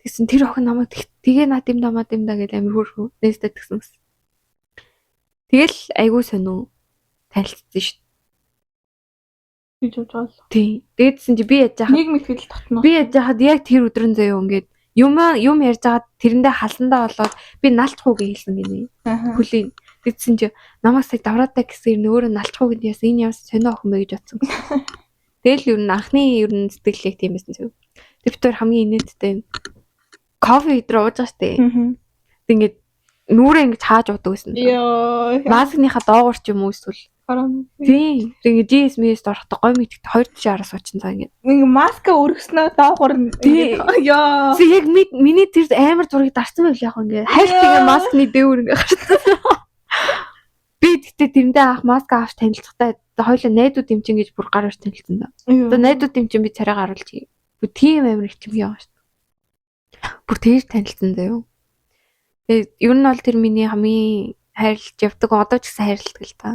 Тэгсэн тэр охин намайг тэгээ наад юм да мад юм да гэж амар хөөрхөн нээстэй тэгсэн гэсэн. Тэгэл айгүй сонио танилцсан шүү дээ. Гэж бодвол. Тийм. Дээдсэн чи би яаж яхад нэг мэтгэл татна. Би яаж яхад яг тэр өдрөн заяо ингээд юм юм ярьж байгаад тэрэндээ халандаа болоод би налчгүй гэж хэлсэн гинэ. Хүлийн. Тэгсэн чи намайг сая давраатай гэсэн юм өөрөө налчгүй гэж яасан энэ ямар сонио охин бэ гэж бодсон гэсэн. Тэгэл ер нь анхны ер нь сэтгэл яг тийм байсан зү. Тэр битээр хамгийн инээдтэй юм. Кофе өдрөө ууж байгаа штэ. Тэг ингээд нүрээ ингэж хааж уудаг гэсэн. Йоо. Маскныхаа доогуур ч юм уу эсвэл Тийм. Тэг ингээд GS мэс орохдоо гой мэддэг хоёр тишээ араас суучин цаа ингээд. Ингээ маска өргөснөө доогуур нь ёо. Тэг яг миний тэр амар зургийг дарсан байл яг ингээд. Хальт ингээ маскны дээвэр ингээ гарсан. Би тэгтээ тэрэндээ анх маска авч танилцахдаа хоёлаа найдууд юм чинь гэж бүр гар урьж танилцсан да. Одоо найдууд юм чинь би царай гаруулж. Бүр тийм амар их юм яа шүү. Бүр тэр танилцсан заяо. Тэгээ ер нь бол тэр миний хамгийн хайрлаж явдаг одоо ч гэсэн хайрладаг л та.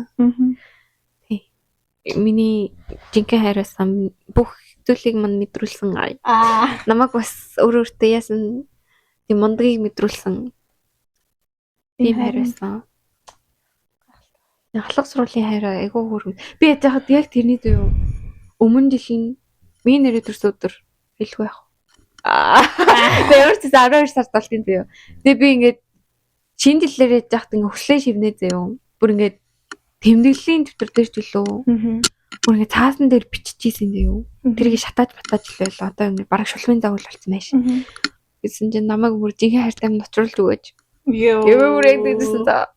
Тийм. Миний жинхэнэ хайр байсан бүх зүйлийг мань мэдрүүлсэн. Аа. Намайг бас өөр өөртөө яасан тийм мундгийг мэдрүүлсэн. Тийм хайр байсан. Алга сургуулийн хайр айгүй хөөрхөн. Би яаж яхад яг тэрний зөө өмнө жилийн миний нэрээ төрсөн өдөр хэлэхгүй яах. Аа. Тэгээ ямар ч гэсэн 12 сард болтын зөө. Тэгээ би ингээд шинэ жилээр яаж яхад ингээд хөслөө шивнэ зөө. Бүр ингээд тэмдэглэлийн дэвтэр дээр ч үлээ. Бүр ингээд цаасан дээр биччихсэн зөө. Тэрийг шатааж батааж л байл. Одоо ингээд бараг шулмын загвал болсон байш. Гэсэн чинь намайг бүр жинхэнэ хайртай минь учруулж өгөөч. Йоо. Гэвээ бүр яг тэгдсэн за.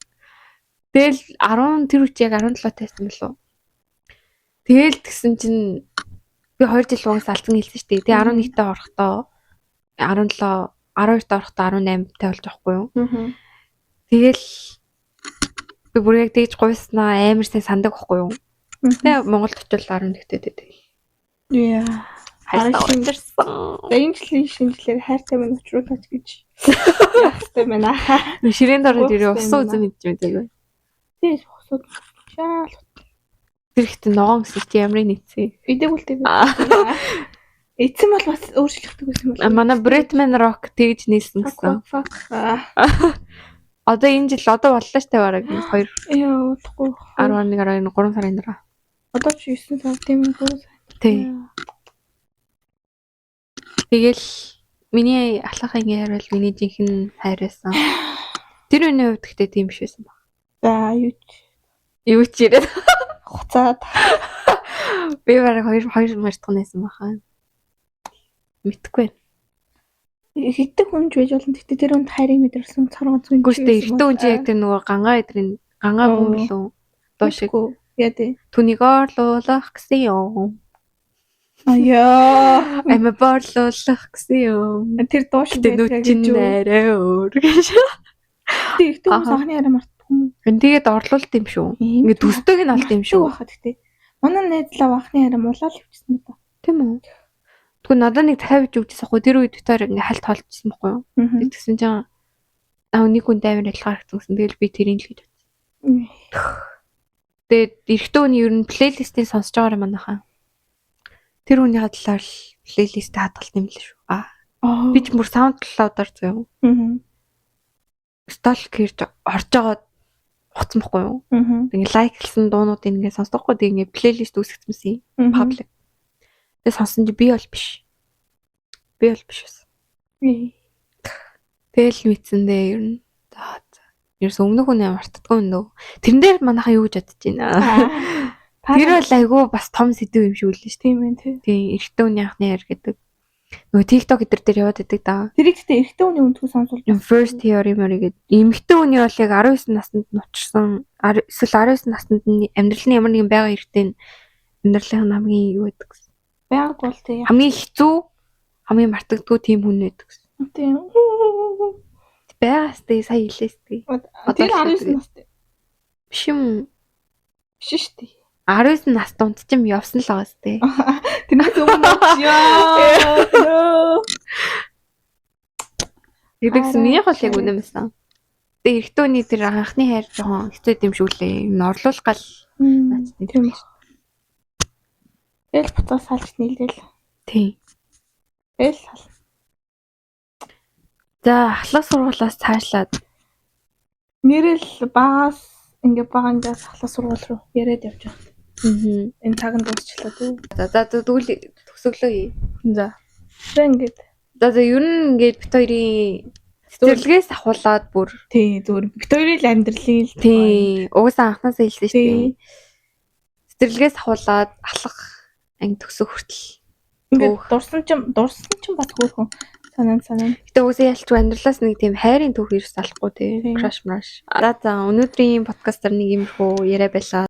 Тэгэл 10 тэр үуч яг 17 тайсан болов. Тэгэл тэгсэн чинь би 2 жил угаас алдсан хэлсэн шүү дээ. Тэгээ 11-т орохдоо 17 12-т орохдоо 18 тай болж байгаа хгүй юу? Тэгэл би бүр яг тэгж гуйснаа амар сайн сандаг байхгүй юу? Тэгээ Монголд очивол 11-т тэгэл. Яа. Хайртай учирсан. За энэ жилийн шинэ жилээр хайртай минь учруулаач гэж яах хэрэгтэй байна. Ширээн дорой дээр Ууссан усан үзэн мэдж мэдээгүй. Тийм усууд шаал. Тэр ихтэй ногоон гэсэн чи ямар нийцсэн. Идэг үлдээ. Эцэн бол бас өөрчлөгдөг байсан юм бол. Манай Bretman Rock тэгж нийлсэн гэсэн. Fuck. Одоо энэ жил одоо боллоо штэ бараг 2 Яа, удахгүй. 11 12 3 сарын дараа. Одоо чи 9 сар тийм үү 3 сар. Тий. Тэгэл миний алхах ангийн хайр бол миний жинхэнэ хайр байсан. Тэр үний хувьд гэхдээ тийм биш байсан баг. За юу ч Юу ч ирээд хуцаад би бараг 2 2 мартах нэсэн баха. Мэдхгүй байна. Эрэгтэй хүн ч байж болно. Гэхдээ тэр хүнд хайрыг мэдэрсэн цор ганцхан Үгүй шүү дээ. Эрэгтэй хүн чи яг тэр нөгөө гангаа эдрийн гангаа хүн билүү? Дуу шиг Яа тий. түүнийг орлуулах гэсэн юм. Аяа. Амиа борлуулах гэсэн юм. Тэр дуу шиг Гэтэ нүд байдгаа чинь гэж юу? арай өөр гэж. Гэтэ эрэгтэй хүмүүс Аха. анхны хайраа мартдаг юм уу? Тэгээд орлуулт юм шүү. Ийм Ингээ төстэйг нь олд юм шүү. Баха гэтэ. Манай найз лав анхны хайраа мулаал явчихсан ба. Тийм үү? Тэгвэл надад нэг дахиад бич өгчээсэн хгүй. Тэр үед бид хоёр ингээ хальт холдсон байхгүй юу? Тэгсэн чинь аа нэг хүн амар адилхан харагдсан гэсэн. Тэгэл би тэрийг л гэж бодсон. Тэгээд эрэгтэй хүний ер нь playlist ийг сонсож байгаарай манайхаа. Тэр хүнийхээ талаар л playlist хадгалт юм л шүү. Аа би ч бүр SoundCloud-аар заяа. Stalk хийж орж байгаа хуцсан байхгүй юу? Ингээ like лсан дуунуудыг ингээ сонсдоггүй. Тэгээ ингээ playlist үүсгэсэн юм. Public. Тэгээ сонсон чи би бол биш. Би бол биш байсан. Тэгэл мэдсэндээ ер нь за за. Ерөөс өмнөх үнэ мартдаггүй юм дөө. Тэрэн дээр манайхаа юу гэж бодож байна? Тэр бол айгүй бас том сэдв юм шиг үлээ шүү дээ. Тийм ээ тий. Тийм, эрэгтэй хүний анхны хайр гэдэг. Нөгөө TikTok эдэр дээр яваад идэг да. Тэрийг гэтээ эрэгтэй хүний өнтгөө сонсвол First theory мөрий гэдэг. Эмэгтэй хүний бол яг 19 наснд нучирсан эсвэл 19 наснд нь амьдралын ямар нэгэн байгаа эрэгтэй нь амьдралын хамгийн юу гэдэг гэсэн. Байгааг бол тий. Хамгийн хэцүү, хамгийн мартагдгүй тийм хүн байдаг гэсэн. Тийм. Байгаас тээ сая хэлээс тээ. Тэр 19 настай. Биш юм. Биш шүү дээ. 19 нас дунд ч юм явсан л байгаас тээ. Тэрнээс өмнө яа. Тэгдэгсэн минийх бол яг үнэн байсан. Тэгээ эрэгтэй хүний тэр анхны хайр жоохон хэцүү юм шүү лээ. Юм орлуулах гал Тийм ба. Тэгэл буцаа салж нийлээл. Тийм. Тэгэл сал. За ахлах сургуулиас цаашлаад Нэрэл багаас ингээ бага ангиас ахлах сургууль руу яриад явж байгаа. Аа. Энэ цаг нь дуусчлаа дүү. За за тэгвэл төгсөглөө. За. За ингээд За за ер нь ингээд бит хоёрын цэцэрлэгээс ахуулаад бүр тий зүгээр бит хоёрын л амьдралын л тий угаасаа анхнаасаа хэлсэн шүү Тий. дээ. Цэцэрлэгээс ахуулаад алхах анги төгсөх хүртэл. Ингээд Өөх. дурсан чинь бас хөөрхөн санаа санаа. Гэтэ угаасаа ялчгүй амьдралаас нэг тийм хайрын түүх ерөөс алахгүй тий. Тийм. Crush мраш. За за өнөөдрийн подкастаар нэг иймэрхүү яриа байлаа.